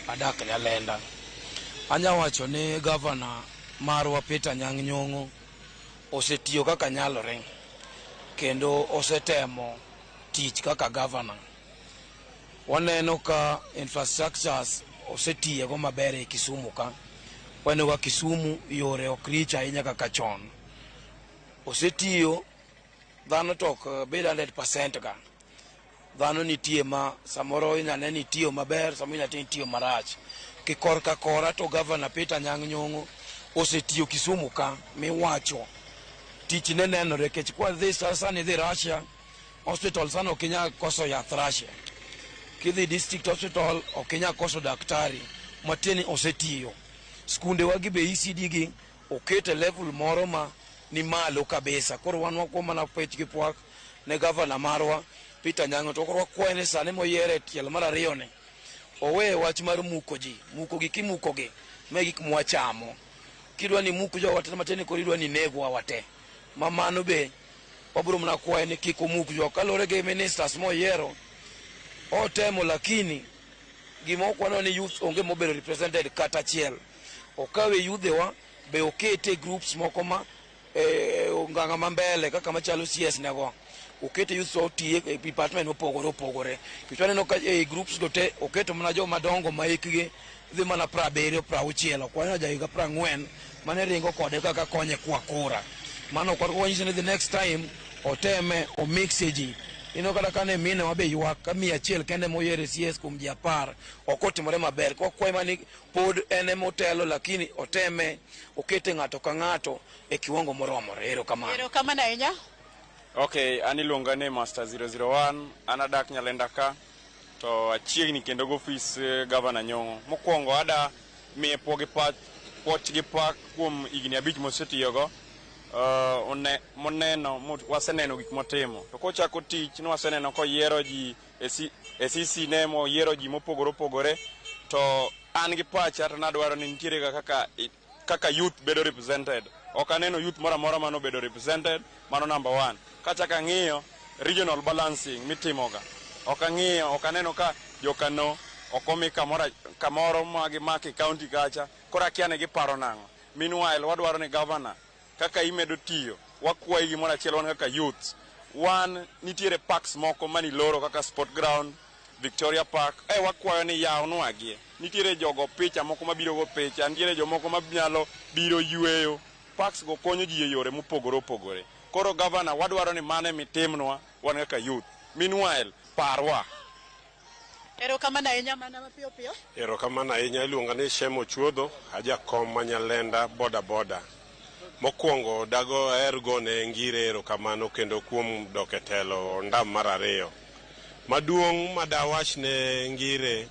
adak Nyalenda. Anya wacho ni gavana marwa Peter Anyang' Nyong'o osetiyo kaka nyalore kendo osetemo tich kaka gavana. Waneno ka infrastructures osetiyogo maber e Kisumu ka. Waneno ka Kisumu yore ok rich ahinya kaka chon. Osetiyo, dhano to ok bed 100% ga. Dhano nitie ma samoro inyalo ne ni tiyo maber, samoro inyalo ne ni tiyo marach. Kikorka kora to gavana Peter Anyang' Nyong'o osetiyo Kisumu ka miwacho tich ne nenore nikech kwa dhi sasa ni dhi Russia hospital sana ok inyal koso yath Russia. Kidhi district hospital ok inyal koso daktari matiende ni osetiyo. Skunde wa gi be ECD gi okete level moro ma ni malo kabisa. Koro wan wakuo mana pech gi pwak ne gavana marwa Peter Anyang' to koro wakwaye ni sani moyiere tielo mar ariyo ni owe wach mar muko ji. Muko gi kimuko gi ma gik mwachamo. Kidwa ni muk jowa te matiende ni koro idwa ni inegwa wate. Ma mano be wabiro mana kwaye ni kik omuk jowa. Kaluwore gi ministers moyiero, otemo lakini gima ok waneno ni youth onge mobedo represented kata achiel. Okawe yudhewa be okete groups moko ma nganga ma mbele kaka machalo CS nego. Okete youth otiye e department mopogore opogore. Nikech waneno ka e groups go te oketo mana joma dongo ma hikgi dhi mana 70, 60, ok waneno ja higa 40 mane ringo kode kaka konye kwa kura. Mano ok wanyiso ni the next time oteme omixe ji. Ineno kata kane minewa be ywak ka 100 kende moyier e CS kuom ji 10 ok otimore maber. Kwakwaye mani pod en ema otelo lakini oteme okete ng'ato ka ng'ato e kiwango moromore. Erokamano. Erokamano ahinya. Okay, an iluonga ni Master 001, an adak Nyalenda ka, to achiegni kendo gi ofis Gavana Nyong'o. Mokwongo ada miye puoch gi pak kuom higni 5 mosetiyogo, moneno, waseneno gik motimo. To kochako tich, nwaseneno koyiero ji e CC ne moyiero ji mopogore opogore, to an gi pacha to nadwaro ni nitiere ga kaka youth bedo represented. Ok aneno youth moro amora manobedo represented, mano number 1. Kachako ang'iyo regional balancing mitimoga. Ok ang'iyo, ok aneno ka jokano ok omi kamoro ma gimako e county kacha, koro akia ni giparo nang'o. Meanwhile, wadwaro ni governor, kaka imedo tiyo, wakwayi gimoro achiel wan kaka youths. Wan nitiere parks moko maniloro kaka Sport Ground, Victoria Park, wakwayo ni yawnwagie. Nitiere jogo picha moko mabiro go picha, nitiere jomoko manyalo biro yweyo. Parks go konyo ji e yore mopogore opogore. Koro governor, wadwaro ni mano emitimnwa wan kaka youth. Meanwhile, parwa. Erokamano ahinya mana mapiyo piyo. Erokamano ahinya, iluonga ni Shemo Chuodho, ajakom ma Nyalenda boda boda. Mokwongo dago aher gone Ngire erokamano kendo kuom dok e telo ondam mar 2. Maduong' madawach ne Ngire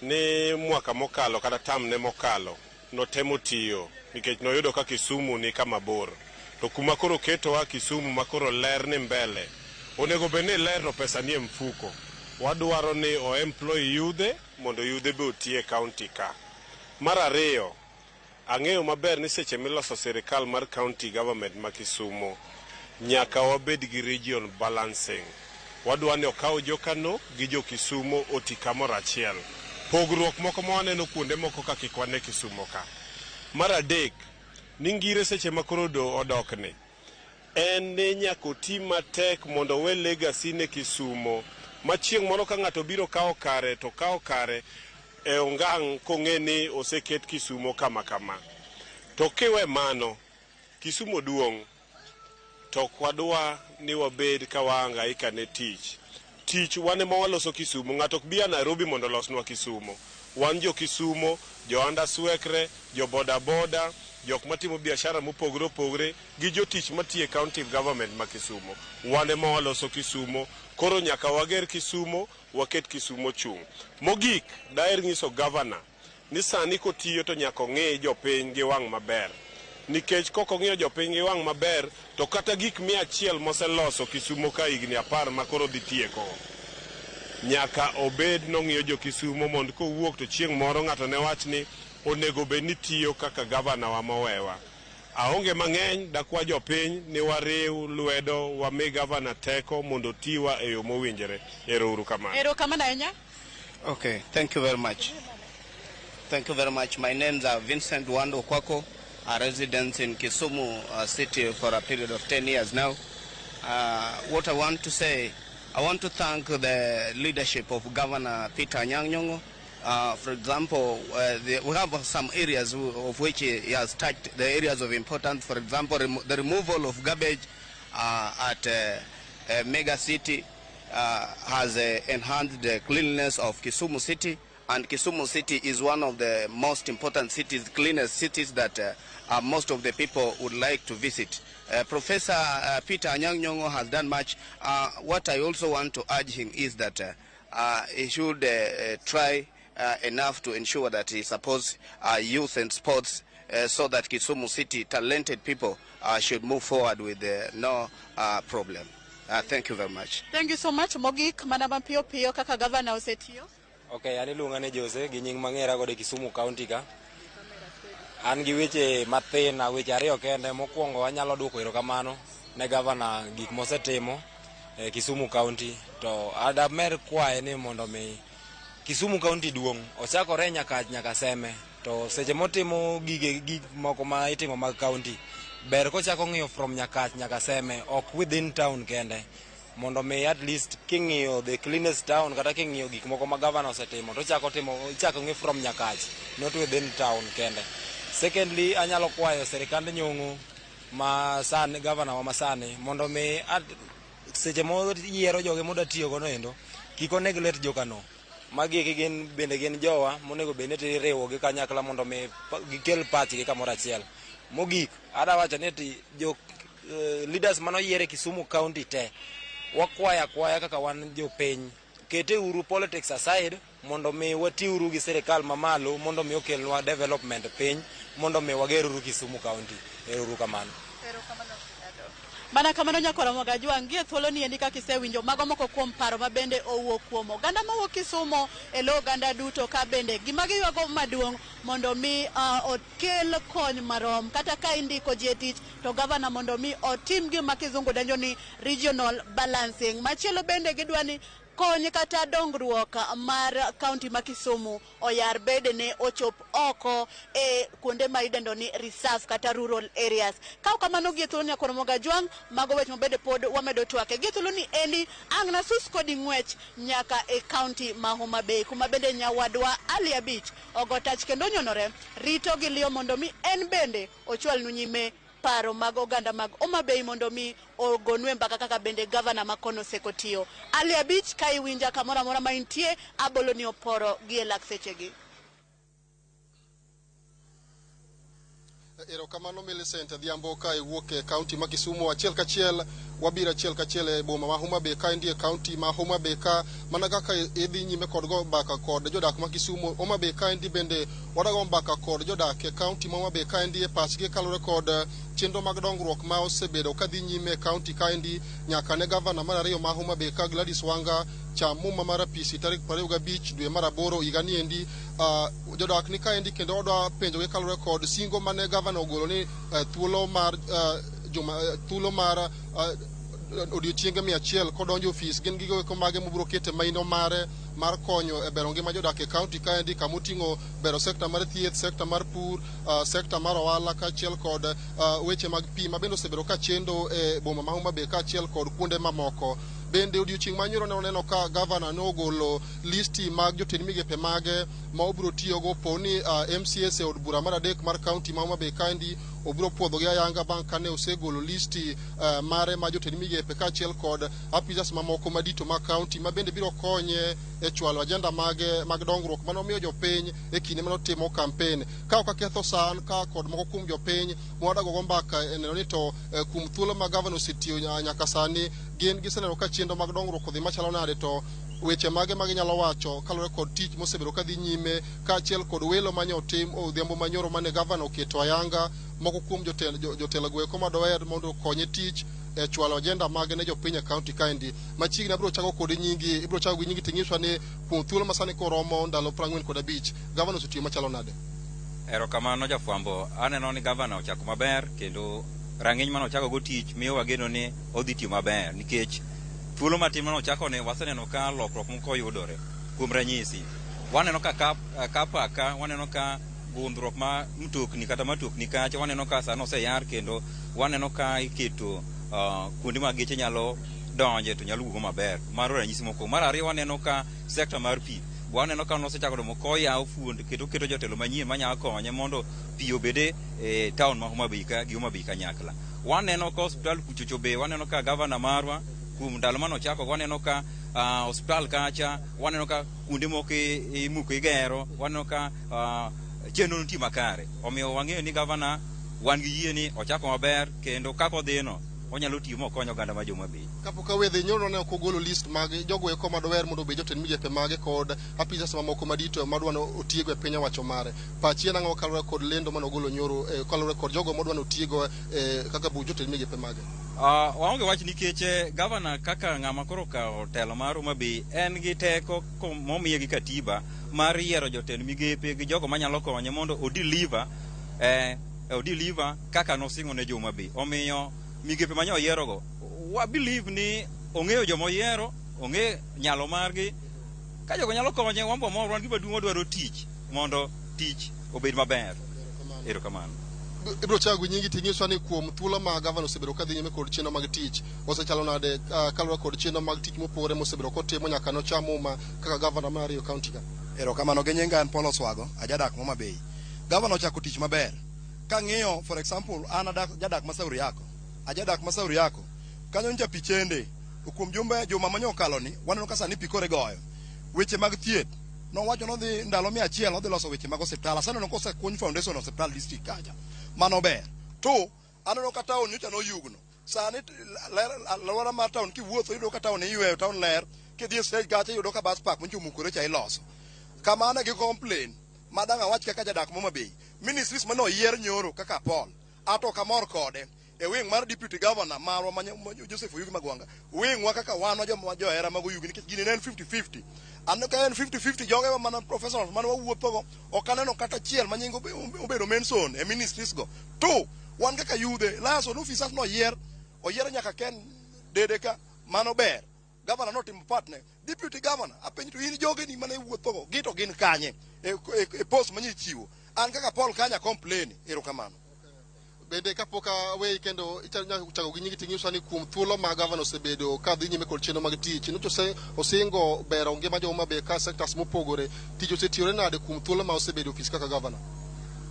ni mwaka mokalo kata tamne mokalo notemo tiyo nikech noyudo ka Kisumu ni kama bor. To kuma koro ketowa Kisumu ma koro ler ni mbele. Onego bed ni ler to pesa nie mfuko. Wadwaro ni o employ yudhe mondo yudhe be oti e county ka. Mar 2, ang'eyo maber ni seche miloso sirikal mar county government ma Kisumu nyaka wabed gi region balancing. Wadwa ni okaw jokano gi jo Kisumu oti kamoro achiel. Pogruok moko ma waneno kuonde moko ka kik wane Kisumu ka. Mar 3, ni Ngire seche ma koro odokni, en ni nyaka oti matek mondo owe legacy ne Kisumu ma chieng' moro ka ng'ato biro kawo kare to kawo kare e ongang' kong'e ni oseket Kisumu kama kama. To kiwe mano, Kisumu duong' to ok wadwa ni wabed ka wahangaika ne tich. Tich wan ema waloso Kisumu, ng'ato ok bi a Nairobi mondo olosnwa Kisumu. Wan jo Kisumu, jo Andaswekre, jo boda boda, jok matimo biashara mopogore opogore gi jotich matiyo e county government ma Kisumu. Wan ema waloso Kisumu, koro nyaka wager Kisumu, waket Kisumu chung'. Mogik, daher nyiso governor ni sani kotiyo to nyaka ong'i jopiny gi wang' maber. Nikech kok ong'iyo jopiny gi wang' maber, to kata gik 100 moseloso Kisumu ka higni 10 ma koro dhi tieko. Nyaka obed nong'iyo jo Kisumu mondo kowuok to chieng' moro ng'ato ne wach ni onego bed ni tiyo kaka gavana wa mowewa. Aonge mang'eny, dakwa jopiny ni wariw lwedo wami gavana teko mondo otiwa e yo mowinjore. Ero uru kamano. Erokamano ahinya. Okay, thank you very much. Thank you very much. My name's Vincent Wando Kwako, a resident in Kisumu city for a period of 10 years now. What I want to say, I want to thank the leadership of Governor Peter Anyang' Nyong'o. For example, we have some areas of which he has touched, the areas of importance. For example, the removal of garbage at Mega City has enhanced the cleanliness of Kisumu City. And Kisumu City is one of the most important cities, cleanest cities that most of the people would like to visit. Professor Peter Anyang' Nyong'o has done much. What I also want to urge him is that he should try enough to ensure that he supports youth and sports so that Kisumu City talented people should move forward with no problem. Thank you very much. Thank you so much. Mogik, mana mapiyo piyo kaka governor osetiyo. Okay, an iluonga ni Jose gi nying mang'era godo e Kisumu County ka. An gi weche mathin, weche ariyo kende. Mokwongo anyalo duoko erokamano ne governor gik mosetimo e Kisumu County. To adamer kwaye ni mondo mi Kisumu County duong', ochakore nyaka Seme. To seche motimo gik moko ma itimo mag county, ber kochako ng'iyo from Nyakach nyaka Seme, ok within town kende. Mondo mi at least king'iyo the cleanest town kata king'iyo gik moko ma governor osetimo to ichako ng'i from Nyakach, not within town kende. Secondly, anyalo kwayo sirikand Nyong'o ma sani, governor wa masani, mondo mi Seche moyiero joge modwa tiyo godo endo, kik o neglect jokano. Magi eki gin bende gin jowa monego bed ni iriwogi kanyakla mondo mi gikel pachgi kamoro achiel. Mogik, adwa wacho ni ati jo leaders manoyier e Kisumu County te, wakwayo akwaya kaka wan jopiny, kete uru politics aside mondo mi watiuru gi sirikal mamalo mondo mi okelnwa development piny mondo mi wager uru Kisumu County. Ero uru kamano. Mana kamano nyakwara Mwagajwang', gie thuolo ni endi kaka isewinjo mago moko kuom paro ma bende owuok kuom oganda mawuok Kisumo e lo oganda duto ka bende gima giywago maduong' mondo mi okel kony marom kata ka indiko ji e tich to gavana mondo mi otim gima kizungu dendo ni regional balancing. Machielo bende gidwa ni kony kata dongruok mar kaunti ma Kisumu oyar bedene ochop oko e kuonde ma idendo ni reserve kata rural areas. Ka ok kamano gie thuolo nyakwar Mogajwang', mago weche mabende pod wamedo twake. Gie thuolo ni endi ang' nasus kodi ng'wech nyaka e kaunti ma Homa Bay kuma bende nyawadwa Ali Abich ogo tach kendo onyonore rito gi liyo mondo mi en bende ochwalnu nyime paro mag oganda mag Homa Bay mondo mi ogonwe mbaka kaka bende gavana ma kono oseko tiyo. Ali Abich ka iwinja kamoro amora ma intie, abolo ni oporo gi e lak sechegi. Erokamano Millicent Adhiambo ka iwuok e kaunti ma Kisumu. Achiel kachiel wabiro achiel kachiel e boma ma Homa Bay ka indie kaunti ma Homa Bay ka mana kaka idhi nyime kod go mbaka kod jodak ma Kisumu. Homa Bay ka endi bende wadago mbaka kod jodak e kaunti ma Homa Bay ka endi e pachgi kaluwore kod chenro mag dongruok ma osebedo kadhi nyime e kaunti ka endi nyaka ne gavana mar ariyo ma Homa Bay ka Gladys Wanga cham muma mar apisi tarik 25 dwe mar aboro higa ni endi. Jodak ni kaendi kendo wadwa penjogi kaluwore kod singo mane gavana ogolo ni thuolo mar juma thuolo mar odiochienge 100 kodonjo ofis gin gigo eko mage mobiro kete maino mare mar konyo e bero ngima jodak e kaunti kaendi kamoting'o bero sekta mar thieth, sekta mar pur, sekta mar ohala kaachiel kod weche mag pi ma bende osebedo ka chendo e boma ma Homa Bay kaachiel kod kuonde mamoko. Bende odiochieng' manyoro ne waneno ka gavana nogolo listi mag jotend migepe mage ma obiro tiyogo po ni MCAs e od bura mar adek mar kaunti ma Homa Bay kaendi obiro puodhogi ayanga bang' kane osegolo listi mare ma jotend migepe kaachiel kod apisas mamoko madito mag kaunti ma bende biro konye e chwalo ajenda mage mag dongruok manomiyo jopiny e kinde manotimo kampen. Ka ok aketho sa an ka kod moko kuom jopiny mwadagogo mbaka e neno ni to kuom thuolo ma gavana osetiyo nyaka sani gin giseneno ka chenro mag dongruok odhi machalo nade to weche mage ma ginyalo wacho kaluwore kod tich mosebedo kadhi nyime kaachiel kod welo mane otim odhiambo manyoro mane gavana oketo ayanga moko kuom jotelo goeko madoher mondo okonye tich e chwalo ajenda mage ne jopiny e kaunti kaendi. Machiegni abiro chako kod nyingi, ibiro chako gi nyingi ting'iswa ni kuom thuolo ma sani koromo ndalo 45 gavana osetiyo machalo nade? Erokamano jafwambo, aneno ni gavana ochako maber kendo rang'iny mane ochako go tich miyo wageno ni odhi tiyo maber nikech thuolo matin mane ochako ne waseneno ka lokruok moko yudore. Kuom ranyisi, waneno ka car park ka, waneno ka gundhruok ma mtokni kata matokni kacha waneno ka sani oseyar kendo waneno ka iketo kuonde ma geche nyalo donje to nyalo wuogo maber. Mano ranyisi mokwongo. Mar ariyo waneno ka sekta mar pi waneno ka nosechako domo koyawo fuond kendo oketo jotelo manyien manyalo konye mondo pi obede e town ma Homa Bay ka gi Homa Bay kanyakla. Waneno ka osiptal kuchocho be waneno ka gavana marwa kuom ndalo mane ochako waneno ka osiptal kacha waneno ka kuonde moko imuko igero waneno ka chenro nitie makare. Omiyo wang'eyo ni gavana wan gi yie ni ochako maber kendo kaka odhino onyalo tiyo mokony oganda ma jo Homa Bay. Kapok awe dhi nyoro ne ok ogolo list mag jogo eko madoher mondo obed jotend migepe mage kod apisas mamoko madito madwa ni otiego e piny owacho mare. Pachi en ang'o kaluwore kod lendo mane ogolo nyoro kaluwore kod jogo modwa ni otiego kaka buch jotend migepe mage? Waonge wach nikech gavana kaka ng'ama koro okawo telo mar Homa Bay en gi teko momiye gi katiba mar yiero jotend migepe gi jogo manyalo konye mondo odeliver odeliver kaka nosingo ne jo Homa Bay. Omiyo migepe manye oyierogo wa believe ni ong'eyo joma oyiero, ong'e nyalo margi. Ka jogo nyalo konye, wan be wamor, wan gima duong' wadwaro tich mondo tich obed maber. Erokamano. Ibiro chako gi nyingi ting'iswa ni kuom thuolo ma gavana osebedo kadhi nyime kod chenro mag tich osechalo nade kaluwore kod chenro mag tich mopogore mosebedo kotimo nyaka nocham muma kaka gavana mar ariyo kaunti ka. Erokamano gi nyinga an Paul Oswago, ajadak Homa Bay. Gavana ochako tich maber. Kang'iyo for example an adak jadak ma Sauriako. Ajadak ma Sauriako. Kanyo ncha pi chende. To kuom jumbe juma manyo okalo ni waneno ka sani pi koro igoyo. Weche mag thieth nowacho nodhi ndalo 100 odhi loso weche mag osiptal. Aseneno kosekuny foundation osiptal district kacha. Mano ber. To aneno ka town nyocha noyugno. Sani ler alwora mar town kiwuotho iyudo ka town iyweyo town ler. Kidhi e stage kacha iyudo ka bus park moncho omukore cha iloso. Kama an gi complain ma dang' awach kaka jadak ma Homa Bay. Ministries mane oyier nyoro kaka Paul ato ok amor kode e wing mar deputy governor marwa ma Joseph Oyugi Magwanga. Wing wa kaka wan joma johera mag Oyugi nikech gini ne en 50-50. An ka en 50-50 joge wa mana professionals mane wawuothogo ok aneno kata achiel ma nying obedo mention e ministries go. To wan kaka yudhe liaison officers noyier oyier nyaka Ken Dede ka mano ber. Governor notimo part ne. Deputy governor apenjo to in jogeni mane iwuothogo gi to gin kanye e post manye ichiwo. An kaka Paul kanya complain erokamano. Bende kapok aweyi kendo ichako chako gi nyingi ting'iso ni kuom thuolo ma gavana osebedo ka dhi nyime kod chenro mag tich nyocha osingo bero ngima jo Homa Bay ka sectors mopogore tich osetiyore nade kuom thuolo ma osebedo ofis kaka gavana?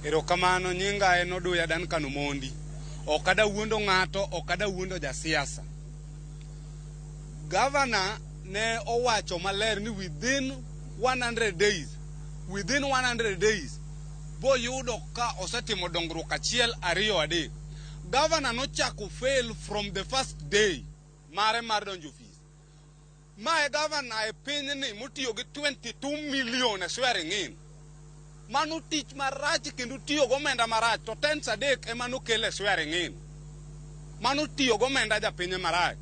Erokamano, nyinga en Oduya Duncan Omondi. Ok ada wuondo ng'ato, ok ada wuondo jasiasa. Gavana ne owacho maler ni within 100 days, within 100 days, boyudo ka osetimo dongruok achiel, ariyo, adek. Gavana nochako fail from the first day mare mar donjo ofis. Ma e gavana e pinyni motiyo gi 22 million e swearing in. Mano tich marach kendo tiyo gomenda marach to tens adek ema nokelo e swearing in. Mano tiyo gomenda japiny marach.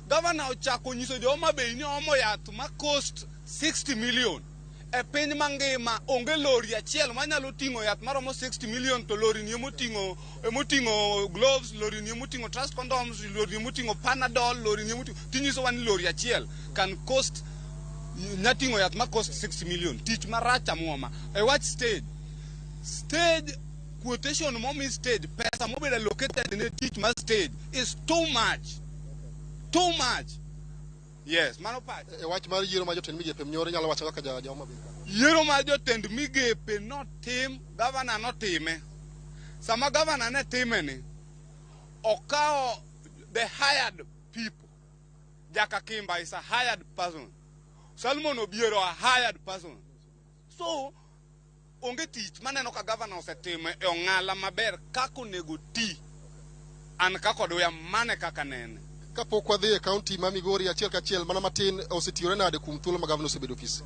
Gavana ochako nyiso jo Homa Bay ni omo yath ma cost 60 million. E piny mangima onge lori achiel manyalo ting'o yath maromo 60 million to lori ni emoting'o gloves, lori ni emoting'o trust condoms, lori ni emoting'o Panadol, lori ni emoting'o tinyisowa ni lori achiel can cost nya ting'o yath ma cost 60 million. Tich marach amuoma. E wach stage, stage quotation momi stage, pesa mobedo allocated ne tich mar stage is too much. Too much. Yes, mano pacha. E wach mar yiero mar jotend migepe nyoro inyalo wacho kaka ja Homa Bay. Yiero mar jotend migepe notim, gavana notime. Sama gavana ne time ni, okawo the hired people. Jaka Kimba is a hired person. Salmon Obiero a hired person. So, onge tich maneno ka gavana osetimo e ong'ala maber kaka onego ti. An kaka Oduya mane kaka nene. Kapok wadhi e kaunti ma Migori achiel kachiel mana matin osetiyore nade kuom thuolo ma gavana osebedo ofis?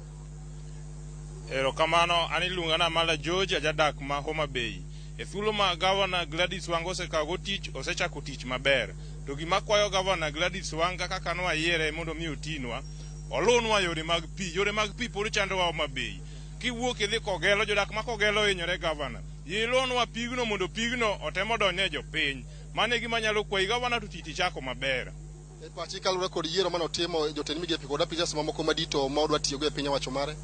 Erokamano, an iluonga na Mala George, ajadak ma Homa Bay. E thuolo ma gavana Gladys Wanga osekawo tich, osechako tich maber. To gima kwayo gavana Gladys Wanga kaka nwayiere mondo mi otinwa, olunwa yore mag pi. Yore mag pi pod chandowa Homa Bay. Kiwuok idhi Kogelo, jodak ma Kogelo ohinyore gavana. Yie ilunwa pigno mondo pigno otem odonjne jopiny. Mano e gima anyalo kwayi gavana to tich ichako maber. E pachi kaluwore kod yiero mane otimo jotend migepe kod apisas mamoko madito ma odwa tiyogo e piny owacho mare?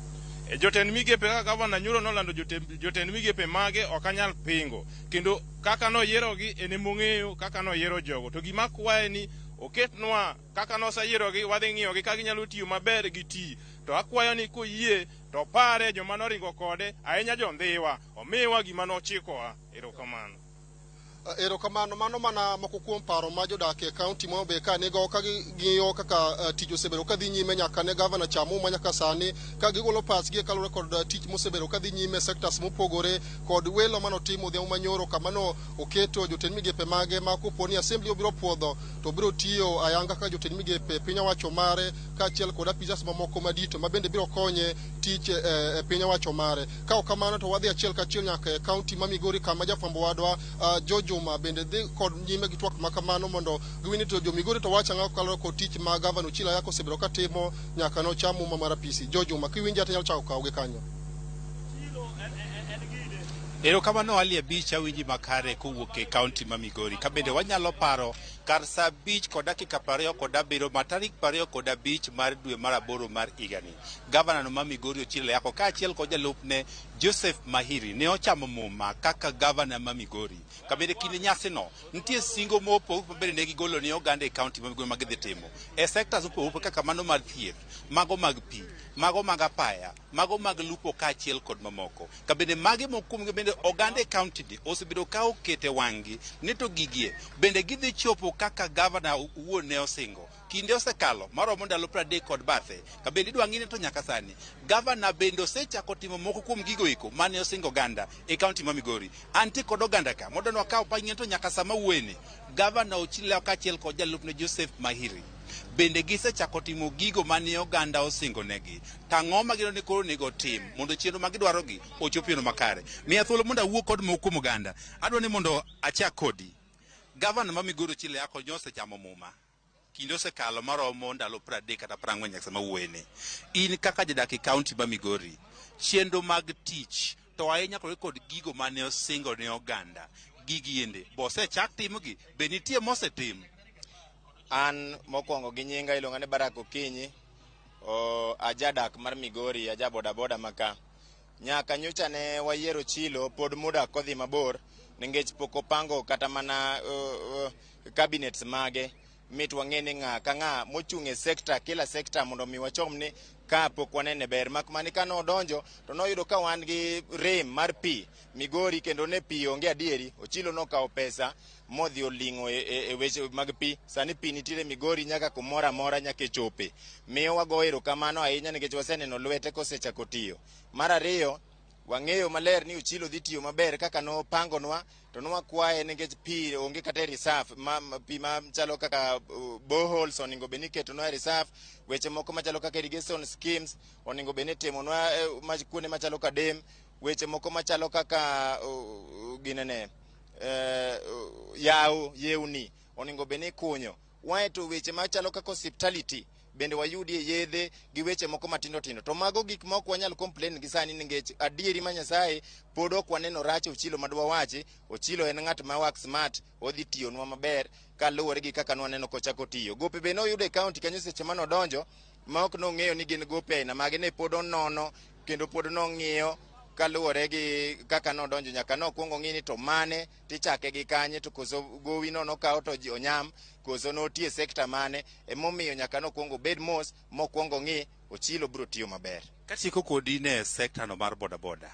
E jotend migepe kaka gavana nyoro nolando jotend migepe mage ok anyal pingo. Kendo kaka noyierogi en emong'eyo kaka noyiero jogo. To gima akwaye ni oketnwa kaka noseyierogi wadhi ng'iyogi ka ginyalo tiyo maber gi ti. To akwayo ni koyie to pare joma noringo kode ahinya jondhiwa omiwa gima nochikowa. Erokamano. Erokamano, mano mana moko kuom paro ma jodak e kaunti ma Homa Bay ka nigo ka ging'iyo kaka tich osebedo ka dhi nyime nyaka ne gavana cham muma nyaka sani ka gigolo pachgi kaluwore kod tich mosebedo ka dhi nyime e sectors mopogore kod welo manotimo odhiambo manyoro kama no oketo jotend migepe mage ma kopo ni assembly obiro puodho to biro tiyo ayanga kaka jotend migepe piny owacho mare kaachiel kod apisas mamoko madito ma bende biro konye tich e piny owacho mare. Ka ok kamano to wadhi achiel kachiel nyaka e kaunti ma Migori kama jafwambo wadwa Joe Juma bende dhi kod nyime gi twak ma kamano mondo giwinj to jo Migori to wacho ang'o kaluwore kod tich ma gavana Ochilo Ayacko osebedo katimo nyaka nocham muma mar apisi. Joe Juma kiwinja to inyalo chako kawo gi kanyo. Erokamano Ali Abich awinji makare kowuok e kaunti ma Migori. Ka bende wanyalo paro kar sa 5:27 ma tarik 25 mar dwe mar aboro mar higani. Gavana no ma Migori Ochilo Ayacko kaachiel kod jalupne Joseph Mahiri ne ochamo muma kaka gavana ma Migori. Ka bende kinde nyasino nitie singo mopogore ma bende ne gigolo ne oganda e kaunti ma Migori ma gidhi timo e sectors mopogore kaka mano mar thieth, mago mag pi, mago mag apaya, mago mag lupo kaachiel kod mamoko. Ka bende magi moko kuomgi bende oganda e kaunti ni osebedo ka okete wang'gi ni to gigie bende gidhi chopo kaka gavana owuon ne osingo. Kinde osekalo maromo ndalo 30 kod bathe. Kabende idwa ng'ine to nyaka sani gavana bende osechako timo moko kuom gigo eko mane osingo oganda e kaunti ma Migori. Antie kod oganda ka mondo wakaw pang'ine to nyaka sama wuoyeni gavana Ochilo kaachiel kod jalupne Joseph Mahiri bende gisechako timo gigo mane oganda osingo negi. Tang'o ma gineno ni koro onego otim mondo chenro ma gidwarogi ochop e yo makare. Miya thuolo mondo awuo kod moko kuom oganda. Adwa ni mondo achak kodi. Gavana ma Migori Ochilo Ayacko osechamo muma. Kinde osekalo maromo ndalo 30 kata 40 nyaka sama wuoyeni. In kaka jadak e kaunti ma Migori, chenro mag tich to ahinya kod gigo mane osingo ne oganda, gigi ende bo osechak timogi, be nitie mosetim? An mokwongo gi nyinga iluonga ni Barak Okinyi, ajadak mar Migori, aja bodaboda maka. Nyaka nyocha ne wayiero Ochilo, pod muda kodhi mabor, nikech pok opango kata mana cabinets mage. Mit wang'e ni ng'a ka ng'a mochung' e sekta, kila sekta mondo mi wachom ni ka pok wanene ber. Mak mani ka nodonjo to noyudo ka wan gi rem mar pi Migori, kendo ne pi onge adieri. Ochilo nokawo pesa modhi oling'o e weche mag pi. Sani pi nitiere Migori nyaka kumoro amora nyaka e chope. Miyo wago erokamano ahinya nikech waseneno lwete kosechako tiyo. Mar ariyo, wang'eyo maler ni Ochilo dhi tiyo maber kaka nopangonwa, to nwakwaye nikech pi onge kata e reserve, pi machalo kaka boreholes onego bed ni iketonwa e reserve, weche moko machalo kaka irrigation schemes onego bed ni itimonwa kuonde machalo ka dam, weche moko machalo kaka ginene yawo yewni onego bed ni ikunyo. Wae to weche machalo kaka hospitality bende wayudie yedhe gi weche moko matindo tindo. To mago gik ma ok wanyal complain gi sani nikech adieri ma Nyasaye pod ok waneno rach Ochilo madwa wachi. Ochilo en ng'at ma work smart, odhi tiyonwa maber kaluwore gi kaka nwaneno kochako tiyo. Gope be noyudo e kaunti kanyo seche manodonjo ma ok nong'eyo ni gin gope aina mage, ne pod onono kendo pod nong'iyo kaluwore gi kaka nodonjo nyaka nokwongo ng'i ni to mane tichake gi kanye, to koso gowi no nokaw to ji onyam, koso notie sekta mane. Emomiyo nyaka nokwongo obed mos mokwongo ng'i. Ochilo biro tiyo maber. Katieko kodi ne sekta no mar bodaboda,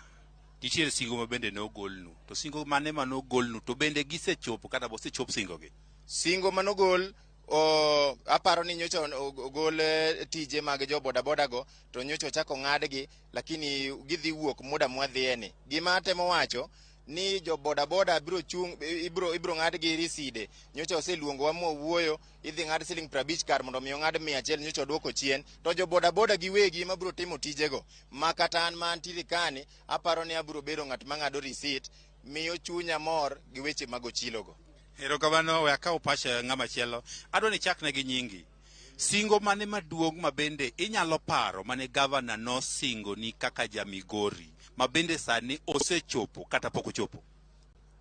nitiere singo ma bende nogolnu, to singo mane ma nogolnu to bende gisechopo kata bosechop singogi? Singo manogol aparo ni nyocha ogol tije mag jo bodaboda go to nyocha ochako ng'adgi, lakini gidhi wuok muda mwadhiye ni. Gima atemo wacho ni jo bodaboda biro chung' ibiro ng'adgi riside. Nyocha oseluongowa mwawuoyo, idhi ng'ad siling 50 kar mondo mi ong'ad 100, nyocha oduoko chien. To jo bodaboda giwegi ema biro timo tijego, ma kata an ma antiere kani aparo ni abiro bedo ng'at ma ng'ado risit. Miyo chunya mor gi weche mag Ochilo go. Erokamano. We akaw pach ng'ama chielo. Adwa ni ichakne gi nyingi. Singo mane maduong' ma bende inyalo paro mane gavana nosingoni kaka ja Migori ma bende sani osechopo kata pok ochopo?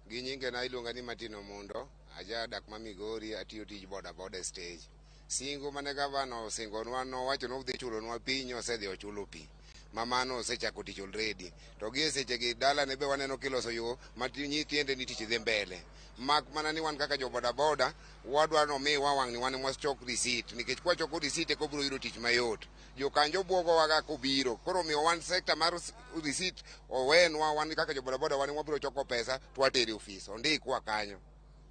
Gi nyingena iluonga ni Martin Omundo, ajadak ma Migori, atiyo tij bodaboda e stage. Singo mane gavana osingonwa, nowacho ni odhi chulonwa pi, nyosedhi ochulo pi. Ma mano osechako tich already. To gi e sechegi dalane be waneno kiloso yo ma tiende ni tich dhi mbele. Mak mana ni wan kaka jo bodaboda wadwa nomiwa wang' ni wan ema wachok receipt, nikech kwachoko receipt eka wabiro yudo tich mayot. Jokanjo buogowa ga kobiro. Koro omiyo wan sekta mar receipt owenwa wan kaka jo bodaboda, wan wabiro choko pesa to watero e ofis ondikwa kanyo.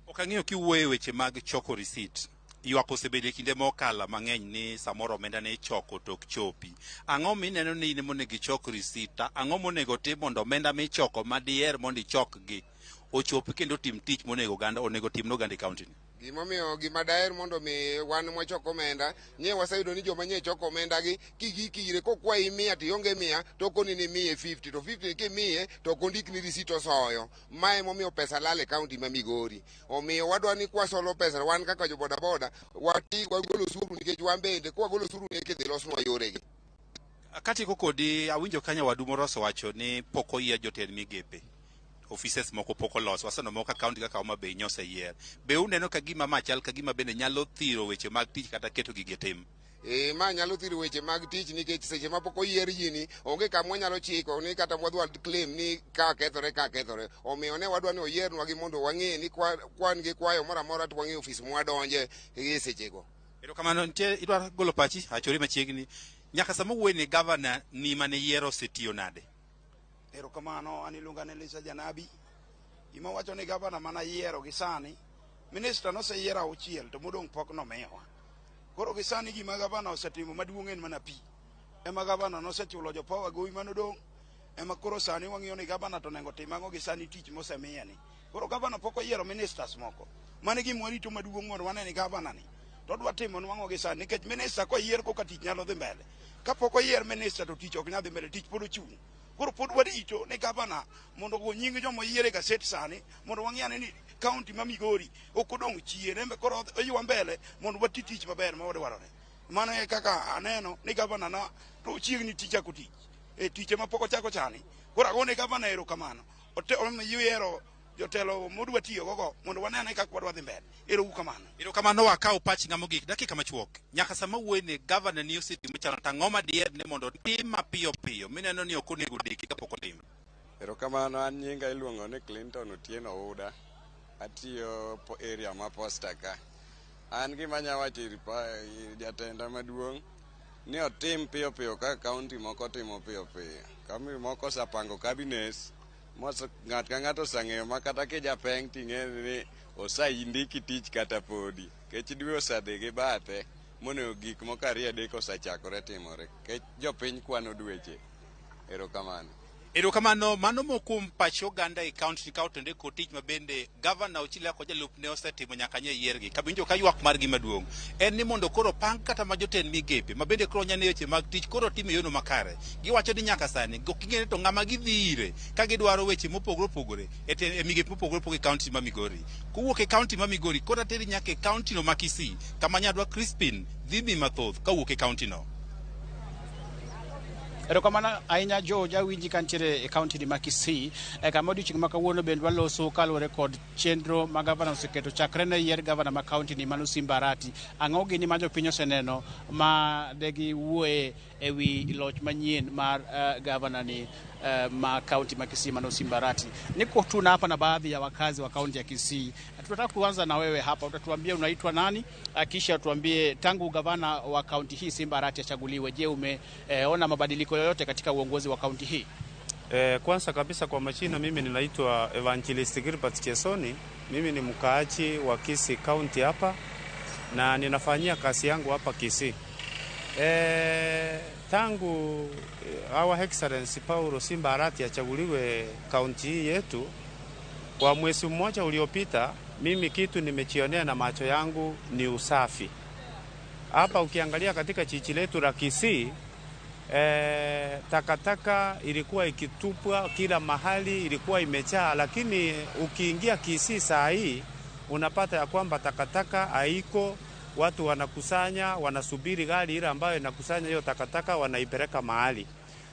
Ok ang'eyo kiwuoyo e weche mag choko risit. Ywak osebedo e kinde mokalo mang'eny ni samoro omenda ne ichoko to ok chopi. Ang'o mineno ni in monego ichok risit? Ang'o monego tim mondo omenda michoko ma diher mondo ichokgi ochopi kendo otim tich monego oganda onego tim ne oganda e kaunti ni? Gimomiyo gima daher mondo mi wan mwachoko omenda nye waseyudo ni joma nye choko omenda gi kigik ire kokwayi 100 to ionge 100 to okoni ni miye 50, to 50 kimiye to ok ondikni risit osoyo. Mae emomiyo pesa lal e kaunti ma Migori. Omiyo wadwa ni kwasolo pesa wan kaka jo bodaboda wati wagolo osuru, nikech wan bende kwagolo osuru eka idhi losnwa yoregi. Katieko kodi, awinjo ka nyawadu moro osewacho ni pok oyier jotend migepe. Offices moko pok olos. Waseneno moko ka kaunti kaka Homa Bay nyoseyier. Be uneno ka gima ma chal ka gima bende nyalo thiro weche mag tich kata keto gige tim? E, ma nyalo thiro weche mag tich nikech seche ma pok oyier ji ni onge kama wanyalo chiko ni kata wadwa claim ni ka kethore ka kethore. Omiyo ne wadwa ni oyiernwa gi mondo wang'e ni kwan gi kwayo moro amora to wang'e ofis mwadonje e sechego. Erokamano. Nitie idwa golo pachi achori machiegni. Nyaka sama wuoye ni gavana ni mane yiero osetiyo nade? Erokamano, an iluonga ni Elisa Janabi. Gima wacho ni gavana mana yiero gi sani, minista noseyiero auchiel to modong' pok nomiyowa. Koro gi sani gima gavana osetimo maduong' en mana pi. Ema gavana nosechulo jopower gowi manodong'. Ema koro sani wang'iyo ni gavana to onego tim ang'o gi sani tich mosemiye ni. Koro gavana pok oyiero ministers moko. Mano e gima warito maduong' mondo wane ni gavana ni to odwa timo nwang'o gi sani nikech minister koyier koka tich nyalo dhi mbele. Kapok oyier minister to tich ok nyal dhi mbele, tich pod ochung'. Koro pod warito ni gavana mondo ogo nying joma oyier e gaset sani mondo wang'i ane ni kaunti ma Migori ok odong' chien, embe koro oywa mbele mondo wati tich maber ma wadwarore. Mano e kaka aneno ni gavana na to ochiegni tich chako tich. E tich ema pok ochako chani. Koro agone gavana erokamano. Oyiero jotelo modwa tiyo gogo mondo wane ane kaka wadwa dhi mbele. Ero uru kamano. Erokamano, wakaw pach ng'ama mogik dakika machuok. Nyaka sama wuoyi ni gavana ni osetimo chano to ang'o ma diher ni mondo otim mapiyo piyo mineno ni ok onego deki kapok otimo? Erokamano, an nyinga iluongo ni Clinton Otieno Ouda. Atiyo area ma Posta ka. An gima anya wacho ir jatenda maduong' ni otim piyo piyo kaka kaunti moko timo piyo piyo. Kaunti moko osepango cabinets, ng'at ka ng'ato oseng'eyo ma kata kijapeng' ting'e ni oseindiki tich kata podi. Kech dwe osedhi gi bathe monego gik moko ariyo adek osechakore timore. Kech jopiny kwano dweche. Erokamano. Erokamano, mano moko kuom pach oganda e kaunti ka otende kod tich ma bende gavana Ochilo kod jalupne osetimo nyaka nye yiergi. Kabinjo ka ywak margi maduong' en ni mondo koro pang kata ma jotend migepe ma bende koro nyane weche mag tich koro tim e yono makare. Giwacho ni nyaka sani ok ging'e to ng'ama gidhi ire ka gidwaro weche mopogore opogore e migepe mopogore opogore e kaunti ma Migori. Kowuok e kaunti ma Migori koro ateri nyaka e kaunti no ma Kisii kama nyadwa Crispin dhi mi mathoth kawuok e kaunti no. Erokamano ahinya George, awinji kantiere e kaunti ni ma Kisii. Kama odiochieng' ma kawuono bende waloso kaluwore kod chenro ma gavana oseketo chakre ne yier gavana ma kaunti ni mano Simba Arati. Ang'o gini ma jopiny oseneno ma degi wuoye e wi loch manyien mar gavana ni ma kaunti ma Kisii mano Simba Arati? Niko tu na hapa na baadhi ya wakazi wa kaunti ya Kisii. Tunataka kuanza na wewe hapa, utatuambia unaitwa nani, kisha tuambie tangu gavana wa kaunti hii Simba Arati achaguliwe, je, umeona mabadiliko yoyote katika uongozi wa kaunti hii? Kwanza kabisa kwa majina mimi ninaitwa Evangelist Gilbert Chesoni. Mimi ni mkaaji wa Kisii County hapa na ninafanyia kazi yangu hapa Kisii. Tangu Our Excellency Paulo Simba Arati achaguliwe kaunti hii yetu kwa mwezi mmoja uliopita, mimi kitu nimejionea na macho yangu ni usafi. Hapa ukiangalia katika jiji letu la Kisii, takataka ilikuwa ikitupwa kila mahali, ilikuwa imejaa, lakini ukiingia Kisii saa hii unapata ya kwamba takataka haiko. Watu wanakusanya, wanasubiri gari ile ambayo inakusanya hiyo takataka, wanaipeleka mahali.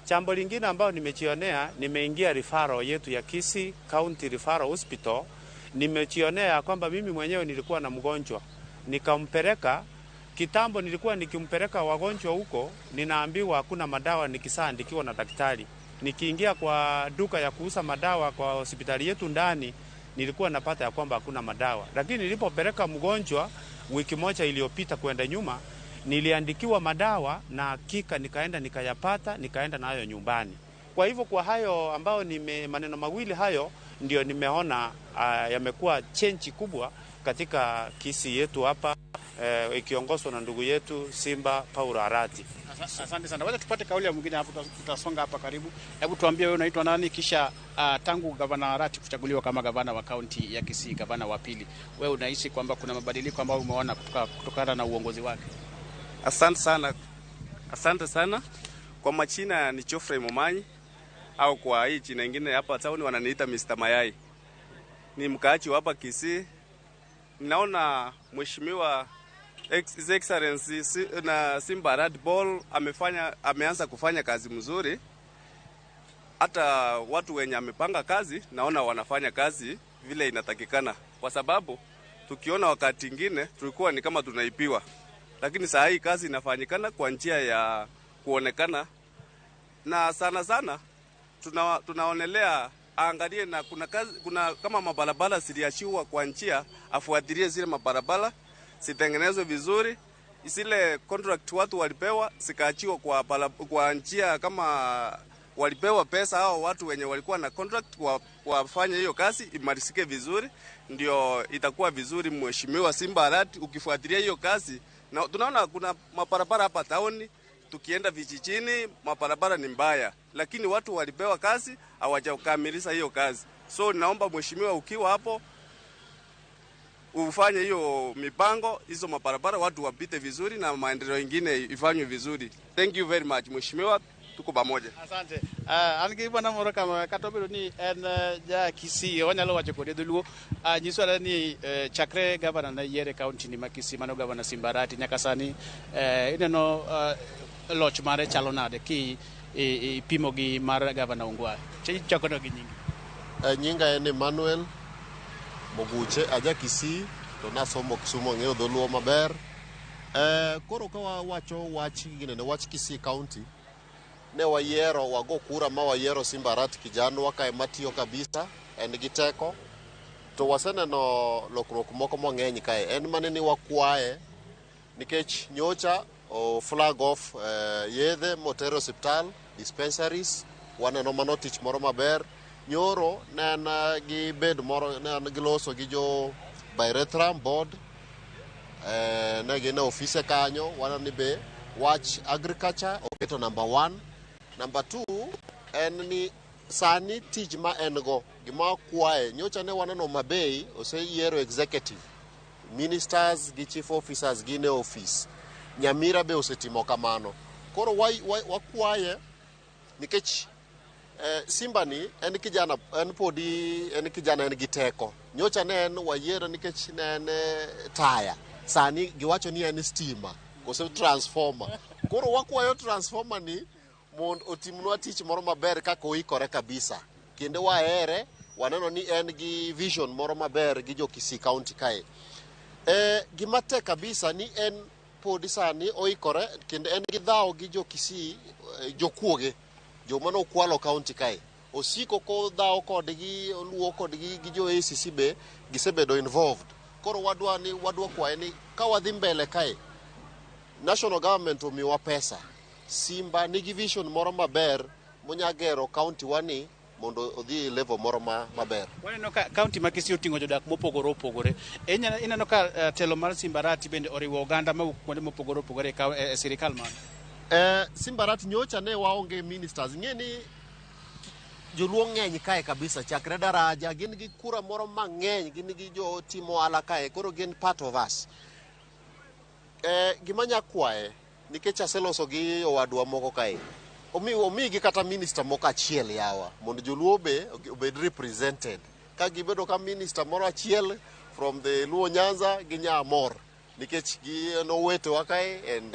Jambo lingine ambayo nimejionea, nimeingia referral yetu ya Kisii County Referral Hospital, nimejionea kwamba mimi mwenyewe nilikuwa na mgonjwa, nikampeleka. Kitambo nilikuwa nikimpeleka wagonjwa huko, ninaambiwa hakuna madawa nikisaandikiwa na daktari. Nikiingia kwa duka ya kuuza madawa kwa hospitali yetu ndani, nilikuwa napata ya kwamba hakuna madawa. Lakini nilipopeleka mgonjwa wiki moja iliyopita kwenda nyuma, niliandikiwa madawa na hakika nikaenda nikayapata, nikaenda nayo nyumbani. Kwa hivyo kwa hayo ambao nime maneno mawili hayo ndio nimeona yamekuwa change kubwa katika Kisii yetu hapa, ikiongozwa na ndugu yetu Simba Paulo Arati. Asante sana. Wacha tupate kauli ya mwingine hapo, tutasonga hapa karibu. Hebu tuambie wewe unaitwa nani, kisha tangu gavana Arati kuchaguliwa kama gavana wa kaunti ya Kisii, gavana wa pili, wewe unahisi kwamba kuna mabadiliko ambayo umeona kutokana na uongozi wake? Asante sana. Asante sana. Kwa majina ni Geoffrey Momanyi, au kwa hii jina nyingine hapa town wananiita Mr. Mayai. Ni mkaaji wa hapa Kisii. Ninaona Mheshimiwa His Excellency na Simba Arati Paul ameanza kufanya kazi mzuri. Hata watu wenye amepanga kazi naona wanafanya kazi vile inatakikana, kwa sababu tukiona wakati mwingine tulikuwa ni kama tunaipiwa, lakini saa hii kazi inafanyikana kwa njia ya kuonekana, na sana sana tunaonelea aangalie na kuna kazi, kuna kama mabarabara ziliachiwa kwa njia, afuatilie zile mabarabara zitengenezwe vizuri. Zile contract watu walipewa zikaachiwa kwa njia, kama walipewa pesa hao watu wenye walikuwa na contract wafanye hiyo kazi imalizike vizuri, ndio itakuwa vizuri. Mheshimiwa Simba Arati, ukifuatilia hiyo kazi Na tunaona kuna mabarabara hapa taoni, tukienda vijijini mabarabara ni mbaya, lakini watu walipewa kazi hawajakamilisha hiyo kazi. So naomba mheshimiwa, ukiwa hapo ufanye hiyo mipango, hizo mabarabara watu wapite vizuri na maendeleo ingine ifanywe vizuri. Thank you very much mheshimiwa, tuko pamoja. Asante. An gi bwana moro kama kata obedo ni en ja Kisii, wanyalo wacho kode dholuo. Nyiswa ane ni chakre gavana ne yier e kaunti ni ma Kisii, mano gavana Simba Arati, nyaka sani ineno loch mare chalo nade ki ipimo gi mar gavana Ongwae? Chako gi nyingi. Nyinga en Emmanuel Moguche, aja Kisii, to nasomo Kisumu, ang'eyo dholuo maber. Koro ka wawacho wach ginene, wach Kisii County, ne wayiero, wago kura ma wayiero Simba Arati kijanwa kae matiyo kabisa, en gi teko. To waseneno lokruok moko mang'eny kae. En mane ni wakwaye, nikech nyocha o flag off yedhe motero osiptal, dispensaries, waneno mano tich moro maber. Nyoro ne en gi bed moro, ne en gi loso gi jo Pyrethrum board, ne gin e ofise kanyo, waneno ni be wach agriculture oketo number 1. Number 2 en ni sani tich ma en go, gima wakwaye, nyocha ne waneno Homa Bay oseyiero executive, ministers gi chief officers gin e office. Nyamira be osetimo kamano. Koro wakwaye nikech Simba ni en kijana, en podi en kijana, en gi teko. Nyocha ne en wayiero nikech ne en taya. Sani giwacho ni en stima kose transformer. Koro wakwayo transformer ni mondo otimnwa tich moro maber kaka oikore kabisa. Kendo wahere, waneno ni en gi vision moro maber gi jo Kisii County kae. Gima tek kabisa ni en podi sani oikore kendo en gi dhawo gi jo Kisii, jokuoge, joma nokwalo county kae. Osiko kodhawo kodgi, oluwo kodgi gi jo ACC be gisebedo involved. Koro wadwa ni wadwa kwaye ni ka wadhi mbele kae, national government omiwa pesa. Simba nigi vision moro maber monya gero county wani mondo odhi e level moro maber. Waneno ka kaunti ma Kisii oting'o jodak mopogore opogore. Ineno ka telo mar Simba Arati bende oriwo oganda mawuok kuonde mopogore opogore e sirikal mano. Simba Arati nyocha ne waonge ministers. Ing'e ni joluo ng'eny kae kabisa, chakre daraja, gin gi kura moro mang'eny, gin gi jo timo ohala kae, koro gin part of us. Gima nya kwaye, nikech aseloso gi owadwa moko kae, omigi kata minister moko achiel yawa, mondo joluo be obed represented. Ka gibedo ka minister moro achiel from the Luo Nyanza, ginya mor, nikech gin owetewa kae and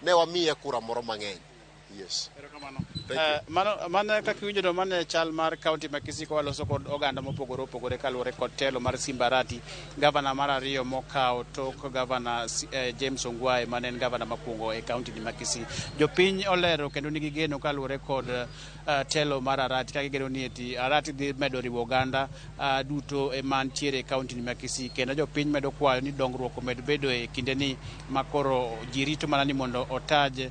ne wamiye kura moro mang'eny. Yes. Thank you. Mano kaka iwinjo no, mano e chal mar kaunti ma Kisii kawaloso kod oganda mopogore opogore kaluwore kod telo mar Simba Arati, gavana mar ariyo mokawo tok gavana James Ongwae mane en gavana mokwongo e kaunti ni ma Kisii. Jopiny olero kendo nigi geno kaluwore kod telo mar Arati ka gigeno ni eti Arati dhi medo riwo oganda duto mantiere e kaunti ni ma Kisii, kendo jopiny medo kwayo ni dongruok omed bedo e kinde ni makoro ji rito mana ni mondo otaj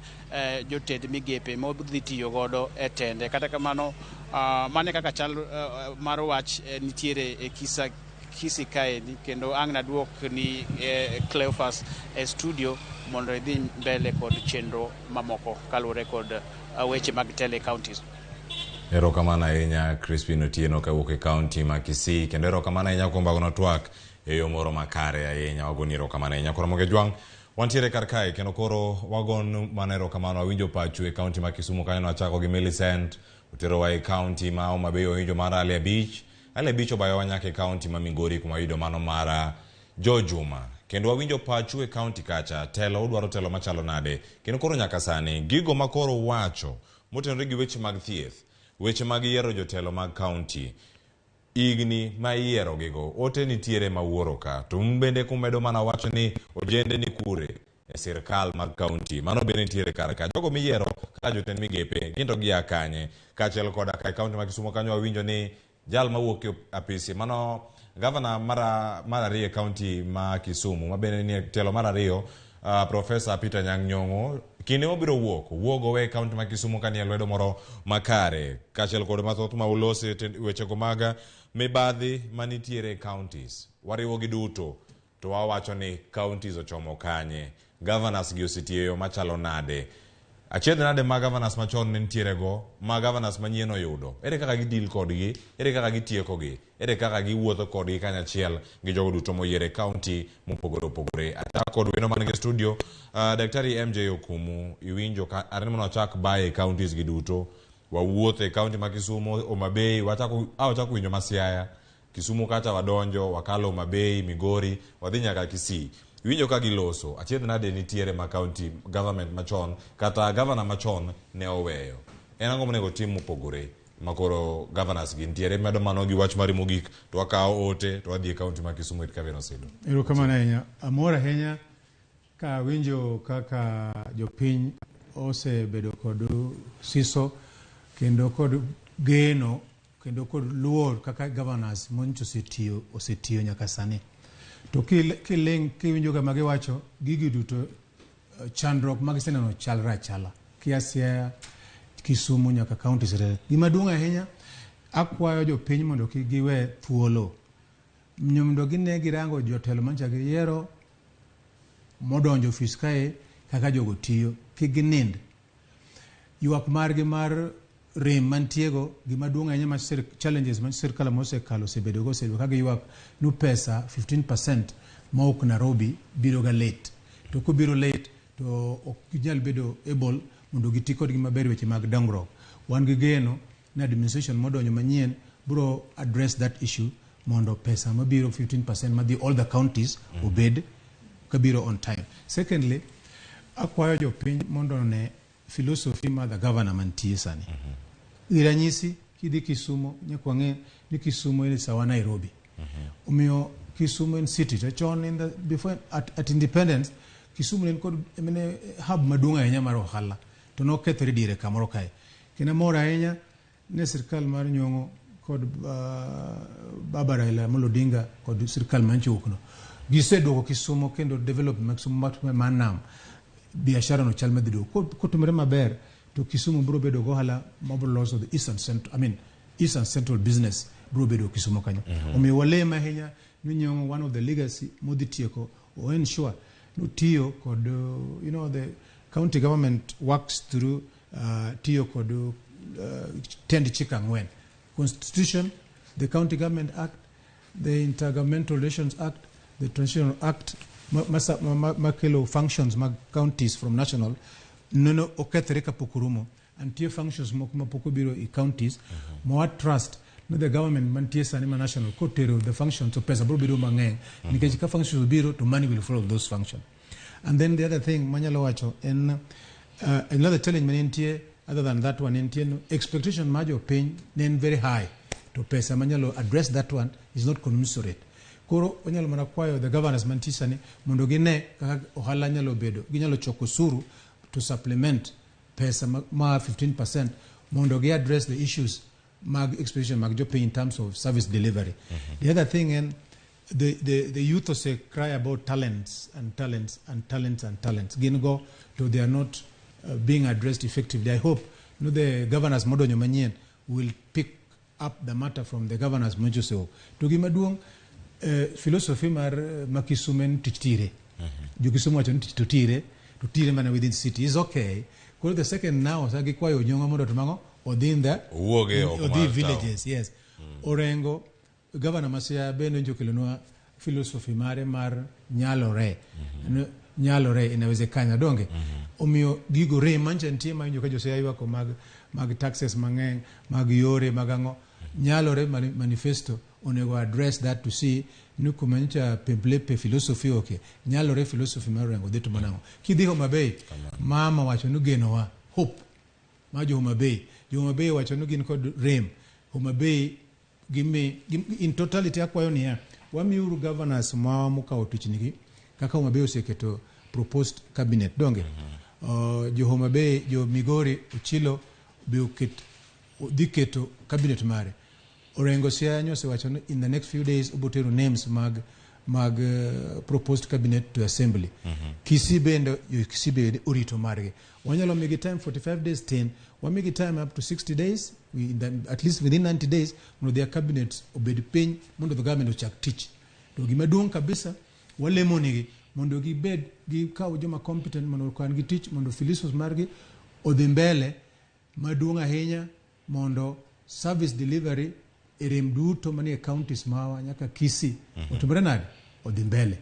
jotend migepe modhi tiyo godo e tende. Kata kamano, mano e kaka chal mar wach nitiere e kisa Kisii kaendi, kendo ang' naduok ni Cleophas e studio mondo idhi mbele kod chenro mamoko kaluwore kod weche mag telo e counties. Erokamano ahinya Crispin Otieno kawuok e kaunti ma Kisii, kendo erokamano ahinya kuom bagono twak e yo moro makare ahinya. Wagoni erokamano ahinya. Koro Moge Jwang', wantiere kar kae kendo koro wagon mana erokamano. Awinjo pachu e kaunti ma Kisumu kanyo, nwachako gi Millicent, oterowa e kaunti ma Homa Bay, owinjo mar Ali Abich. Ali Abich obayowa nyaka e kaunti ma Migori kuma wayudo mano mar Jo Juma. Kendo wawinjo pachu e kaunti kacha, telo udwaro telo machalo nade? Kendo koro nyaka sani, gigo ma koro wacho motenore gi weche mag thieth, weche mag yiero jotelo mag kaunti, higni ma iyiero gigo, ote nitiere ma wuoro ka. To un bende kumedo mana wacho ni ojende ni kure e sirkal mag kaunti, mano bende nitiere kar ka. Jogo miyiero kaka jotend migepe, gin to gia kanye? Kaachiel koda ka e kaunti ma Kisumu kanyo wawinjo ni jal mawuok e apisi, mano gavana mar ariyo e kaunti ma Kisumu, ma bende nie telo mar ariyo, Professor Peter Anyang' Nyong'o, kinde mobiro wuok, wuog owe e kaunti ma Kisumu ka nie lwedo moro makare, kaachiel kod mathoth ma ulose wechego mag mibadhi manitiere e counties. Wariwo gi duto, to wawacho ni counties ochomo kanye. Governors gi osetiyo e yo machalo nade? Achiedh nade ma governors machon ne nitiere go ma governors manyien oyudo? Ere kaka gideal kodgi? Ere kaka gitieko gi? Ere kaka giwuotho kodgi kanyachiel gi jogo duto moyier e county mopogore opogore? Achak kod wendo man gi studio, Daktari MJ Okumu, iwinjo ka aneno mondo wachak baye e counties gi duto. Wawuotho e county ma Kisumu, Homa Bay, wachako wachako winjo ma Siaya. Kisumu kacha wadonjo, wakalo Homa Bay, Migori, wadhi nyaka Kisii. Iwinjo ka giloso, achiedh nade nitiere ma county government machon kata governor machon ne oweyo. En ang'o monego tim mopogore ma koro governors gi nitiere? Medo mano gi wach mari mogik to wakawo ote to wadhi e county ma Kisumu ir Kevin Osido. Erokamano ahinya. Amor ahinya ka awinjo kaka jopiny osebedo kod siso kendo kod geno kendo kod luor kaka governors monyicho osetiyo nyaka sani. To kiling kiwinjo kama giwacho gigi duto, chandruok ma giseneno chalre achala. Kia Siaya, Kisumu nyaka counties te. Gima duong' ahinya, akwayo jopiny mondo kik giwe thuolo mondo gine girango jotelo mancha giyiero modonjo ofis kae kaka jogo tiyo, kik ginind. Ywak margi mar rem mantiego, gima duong' ahinya ma challenges ma sirkal mosekalo osebedo go, osebedo ka giywak ni pesa 15% mawuok Nairobi biro ga late. To kobiro late to ok ginyal bedo able mondo giti kodgi maber weche mag dongruok. Wan gi geno ni administration modonjo manyien biro address that issue mondo pesa mabiro 15% madhi all the counties obed kabiro on time. Secondly, akwayo jopiny mondo one philosophy mar the governor mantie sani. Gi ranyisi, kidhi Kisumu, nyaka wang'e ni Kisumu en sawa Nairobi. Omiyo Kisumu en city to chon in the, before at independence, Kisumu ne en kod mane hub maduong' ahinya mar ohala to nokethore diere kamoro kae. Kendo amor ahinya ne sirkal mar Nyong'o kod Baba Raila Amolo Odinga kod sirkal mancho wuok no. Giseduoko Kisumu kendo development mar Kisumu mar nam biashara no chal madhi duogo. Kotimore maber to Kisumu biro bedo go ohala mabiro loso the Eastern Central, I mean, Eastern Central business biro bedo Kisumu kanyo. Omiyo walem ahinya ni Nyong'o, one of the legacy modhi tieko, o ensure notiyo kod the county government works through tiyo kod tend chik ang'wen: constitution, the County Government Act, the Intergovernmental Relations Act, the Transitional Act makelo functions mag counties from national neno okethre kapok orumo. Nitie functions moko mapok obiro i counties ma wa trust ni the government mantie sani ma national kotero the functions to pesa biro bedo mang'eny nikech ka functions obiro to money will follow those functions. And then the other thing manyalo wacho en another challenge mane nitie other than that one, nitie no expectation mar jopiny ne en very high to pesa manyalo address that one is not commensurate. Koro wanyalo mana kwayo the governors mantie sani mondo gine kaka ohala nyalo bedo, ginyalo choko osuru to supplement pesa ma 15% mondo gi address the issues mag expectation mag jopiny in terms of service delivery. The other thing en the youth ose cry about talents and talents and talents and talents gin go to they are not being addressed effectively. I hope no the governors modonjo manyien will pick up the matter from the governors mochoseo. To gima duong', philosophy mar ma Kisumu en tich tire. Jo Kisumu wacho ni tich to tire mana within city is okay. Koro the second now sa gikwayo Onyong'o mondo otim odhi in the Owuog e oko odhi mar villages, yes. Orengo, governor ma Siaya bende okelonwa philosophy mare mar nyalore. Nyalore, inawezekana, donge? Omiyo gigo rem mancha nitie ma winjo ka jo Siaya ywako mag taxes mang'eny, mag yore mag ang'o. Nyalore manifesto onego address that to see ni kuma nyocha pemplepe philosophy oke nyalore philosophy mar Orengo dhi timo nang'o. Kidhi Homa Bay, mama wacho ni genowa hope ma jo Homa Bay. Jo Homa Bay wacho ni gin kod rem. Homa Bay gimi, in totality akwayo niya, wamiuru governors mawa mokawo tichnigi kaka Homa Bay oseketo proposed cabinet, donge? Jo Homa Bay, jo Migori, Ochilo be oket dhi keto cabinet mare. Orengo Siaya nyosewacho ni in the next few days obotero names mag proposed cabinet to assembly. Kisii bende, jo Kisii bende orito margi. Wanyalo migi time 45 days 10, wamigi time up to 60 days, at least within 90 days mondo their cabinets obed piny mondo the government ochak tich. To gima duong' kabisa, walemo nigi Mondo gibed gikaw joma competent mondo okan gi tich mondo philosophy margi odhi mbele maduong' ahinya mondo service delivery e rem duto manie counties mawa nyaka Kisii otimore nade odhi mbele.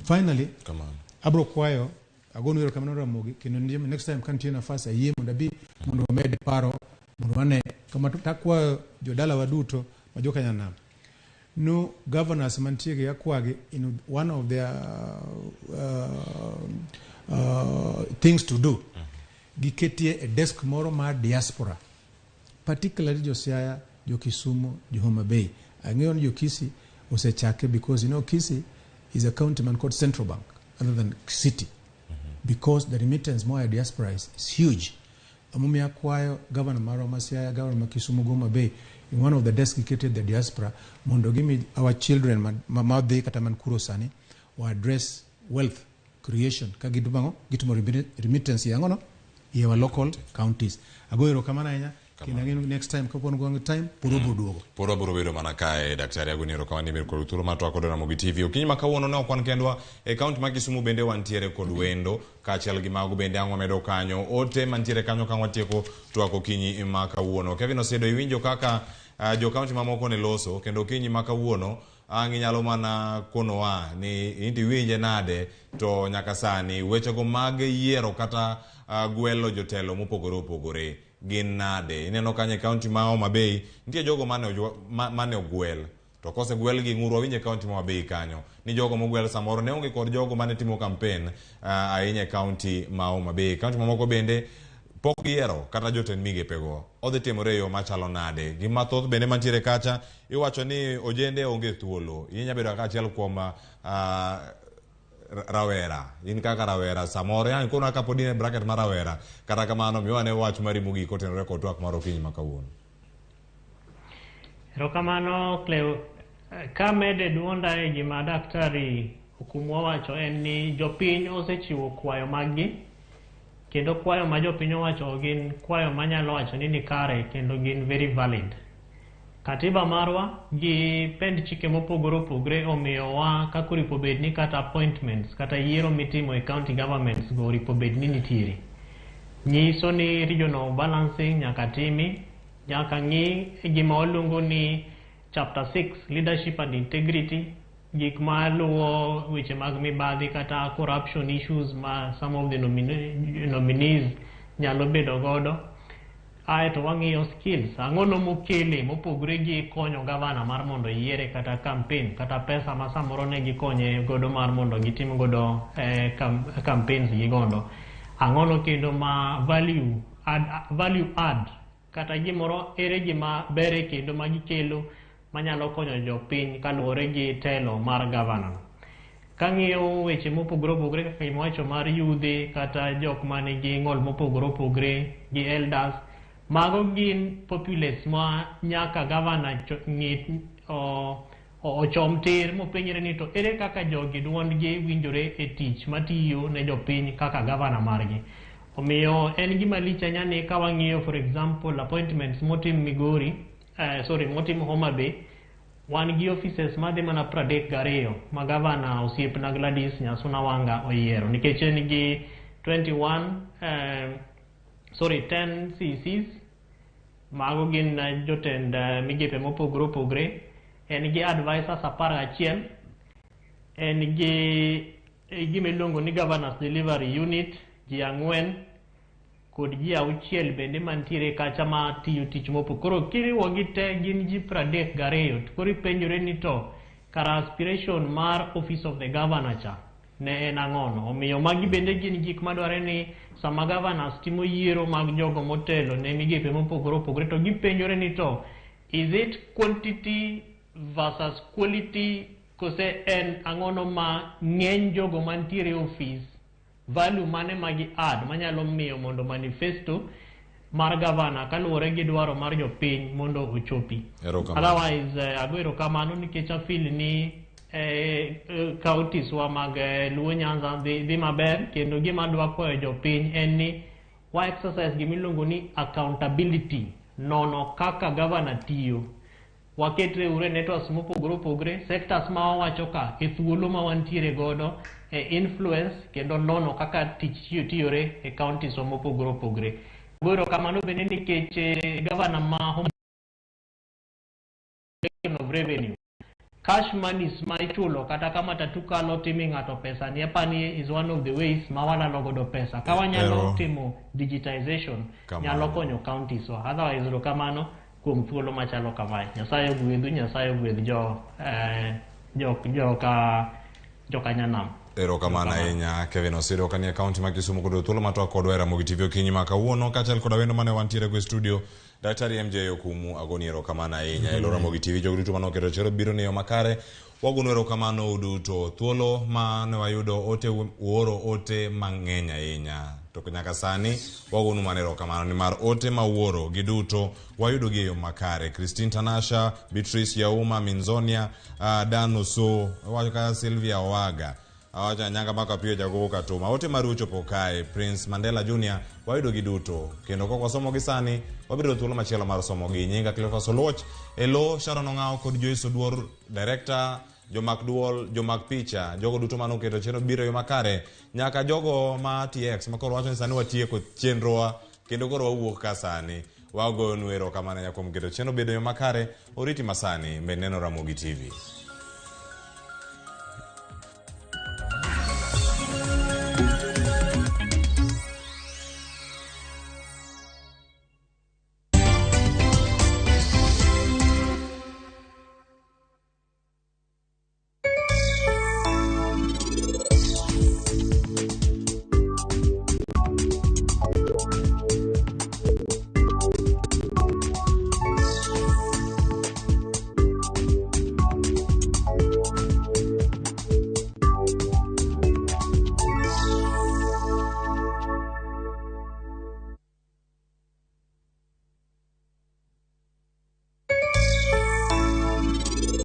Finally, Kamano. abro kwayo agonu erokamano Ramogi kendo next time ka nitie nafas ayie mondo abi mondo wamed paro mondo wane kama takwayo jodalawa duto ma joka nyanam no governors mantie gi akwagi in one of their things to do giketie e desk moro mar diaspora, particularly jo Siaya, jo Kisumu, jo Homa Bay. Ang'eyo ni jo Kisii osechake because Kisii is a county man called Central Bank other than city because the remittance moa e diaspora is huge. Emomiyo akwayo governor marwa ma Siaya, governor ma Kisumu, Homa Bay, in one of the desk giketie the diaspora mondo gimi our children ma dhi kata man kuro sani o address wealth creation ka gitimo ang'o? Gitimo remittance e ang'o no e our local counties. Agoyo erokamano ahinya kendo ang'eyo ni next time kapon gwang time pod wabiro duogo. Pod wabiro bedo mana kae. Daktari agoni erokamano ni ber kod thuolo mar twak kod Ramogi TV. Okinyi ma kawuono ne ok wan kendwa e kaunti ma Kisumu bende wantiere kod wendo kaachiel gi mago bende ang' wamedo kanyo ote mantiere kanyo ka watieko twak okinyi ma kawuono. Kevin Osedo iwinjo kaka jo kaunti mamoko ne loso kendo okinyi ma kawuono ang' inyalo mana konowa ni inti iwinje nade to nyaka sani wechego mag yiero kata gwelo jotelo mopogore opogore gin nade ineno kanyo e kaunti ma Homa Bay nitie jogo mane ogwel to kosegwel gi ng'uru wawinjo e kaunti ma Homa Bay kanyo ni jogo mogwel samoro ne onge kod jogo mane timo kampen ahinya e kaunti ma Homa Bay. Kaunti mamoko bende pok giyiero kata jotend migepego odhi timore e yo machalo nade gi mathoth bende mantiere kacha iwacho ni ojende onge thuolo inya bedo kaka achiel kuom rawera in kaka rawera samoro yani koro kapod in e bracket mar rawera kata kamano miwa ne wach mari mogik kotenore kod twak mar okinyi ma kawuono. Erokamano Cleo. Kamede duonda e gima daktari Okumu owacho en ni jopiny osechiwo kwayo maggi kendo kwayo ma jopiny owacho gin kwayo manyalo wacho ni nikare kendo gin very valid. Katiba marwa gi pend chike mopogore opogore omiyowa kaka oripo bed ni kata appointments kata yiero mitimo e county governments go oripo bed ni nitiere. Nyiso ni regional balancing nyaka timi, nyaka ng'i gima waluongo ni chapter 6 leadership and integrity, gik maluwo weche mag mibadhi kata corruption issues ma some of the nominees nyalo bedo godo. Aeto wang'iyo skills, ang'ono mokele mopogore gi konyo gavana mar mondo yiere kata campaign kata pesa ma samoro ne gikonye godo mar mondo gitim godo campaigns gi godo. Ang'ono kendo ma value add kata gimoro ere gima bere kendo ma gikelo manyalo konyo jopiny kaluwore gi telo mar gavana. Kang'iyo weche mopogore opogore kaka gima mar yudhe kata jok manigi ng'ol mopogore opogore gi elders, mago gin populace ma nyaka gavana ng'i ochom tir mopenjre ni to ere kaka jogi duondgi winjore e tich matiyo ne jopiny kaka gavana margi. Omiyo en gima lich ahinya ni ka wang'iyo, for example, appointments motim Migori, sorry, motim Homa Bay, wan gi offices madhi mana 32 ma gavana osiepna Gladys Nyasuna Wanga oyiero nikech en gi 21, sorry, 10 CCs, mago gin jotend migepe mopogore opogore, en gi advisors 11, en gi gima iluongo ni Governance Delivery Unit ji 4 kod ji 6 bende mantiere kacha ma tiyo tich mopogore. Koro kiriwogi te gin ji 32 to koro ipenjore ni to kara aspiration mar office of the governor cha ne en ang'ono. Omiyo magi bende gin gik madwarore ni sama governors timo yiero mag jogo motelo ne migepe mopogore opogore to gipenjore ni to is it quantity versus quality kose en ang'ono ma ng'eny jogo mantiere e office value mane ma gi add manyalo miyo mondo manifesto mar gavana kaluwore gi dwaro mar jopiny mondo ochopi. Erokamano. Otherwise, ago erokamano nikech afeel ni counties wa mag Luo Nyanza dhi maber kendo gima adwa kwayo jopiny en ni wa exercise gima iluongo ni accountability, nono kaka gavana tiyo. Waketre uru e networks mopogore opogore, sectors ma wawacho ka e thuolo ma wantiere godo e influence kendo nono kaka tich tiyo tiyore e counties wa mopogore opogore. Goyo erokamano bende nikech gavana ma Homa of revenue cash monies ma ichulo kata ka matatu kalo timi ng'ato pesa ni apani is one of the ways ma walalo godo pesa ka wanyalo timo digitization. Kamano. Nyalo konyo counties wa. Otherwise, erokamano kuom thuolo machalo kamae. Nyasaye ogwedhu, Nyasaye ogwedh jo joka joka nyanam. Erokamano ahinya, Kevin Osido, kanie kaunti ma Kisumu kod thuolo matwak kodwa e Ramogi TV okinyi ma kawuono, kaachiel koda wendo mane wantiere go e studio, Daktari MJ Okumu. Agoni erokamano ahinya e lo Ramogi TV. Jogo duto mane oketo chero biro ni yo makare, wagonu erokamano uduto. Thuolo mane wayudo ote, uoro ote mang'eny ahinya, to nyaka sani wagonu mana erokamano nimar ote ma uoro giduto wayudo gi e yo makare. Christine Tanasha, Beatrice Yauma Minzonia, Dan Oso wacho kaka Sylvia Owaga awacho Anyanga Makapiyo Jagogo Katuma, ote maru ochopo kae. Prince Mandela Junior, wayudo gi duto kendo kok wasomo gi sani, wabiro thuolo machielo mar somo gi. Nyinga Cleophas Oluoch, e lo Sharon Ong'awo kod Joyce Oduor director, jomak duol, jomak picha, jogo duto mane oketo chenro biro e yo makare, nyaka jogo ma TX makoro wacho ni sani watieko chenrowa kendo koro wawuok ka sani, wagoyonu erokamano ahinya kuom keto chenro bedo e yo makare. Oriti masani med neno Ramogi TV.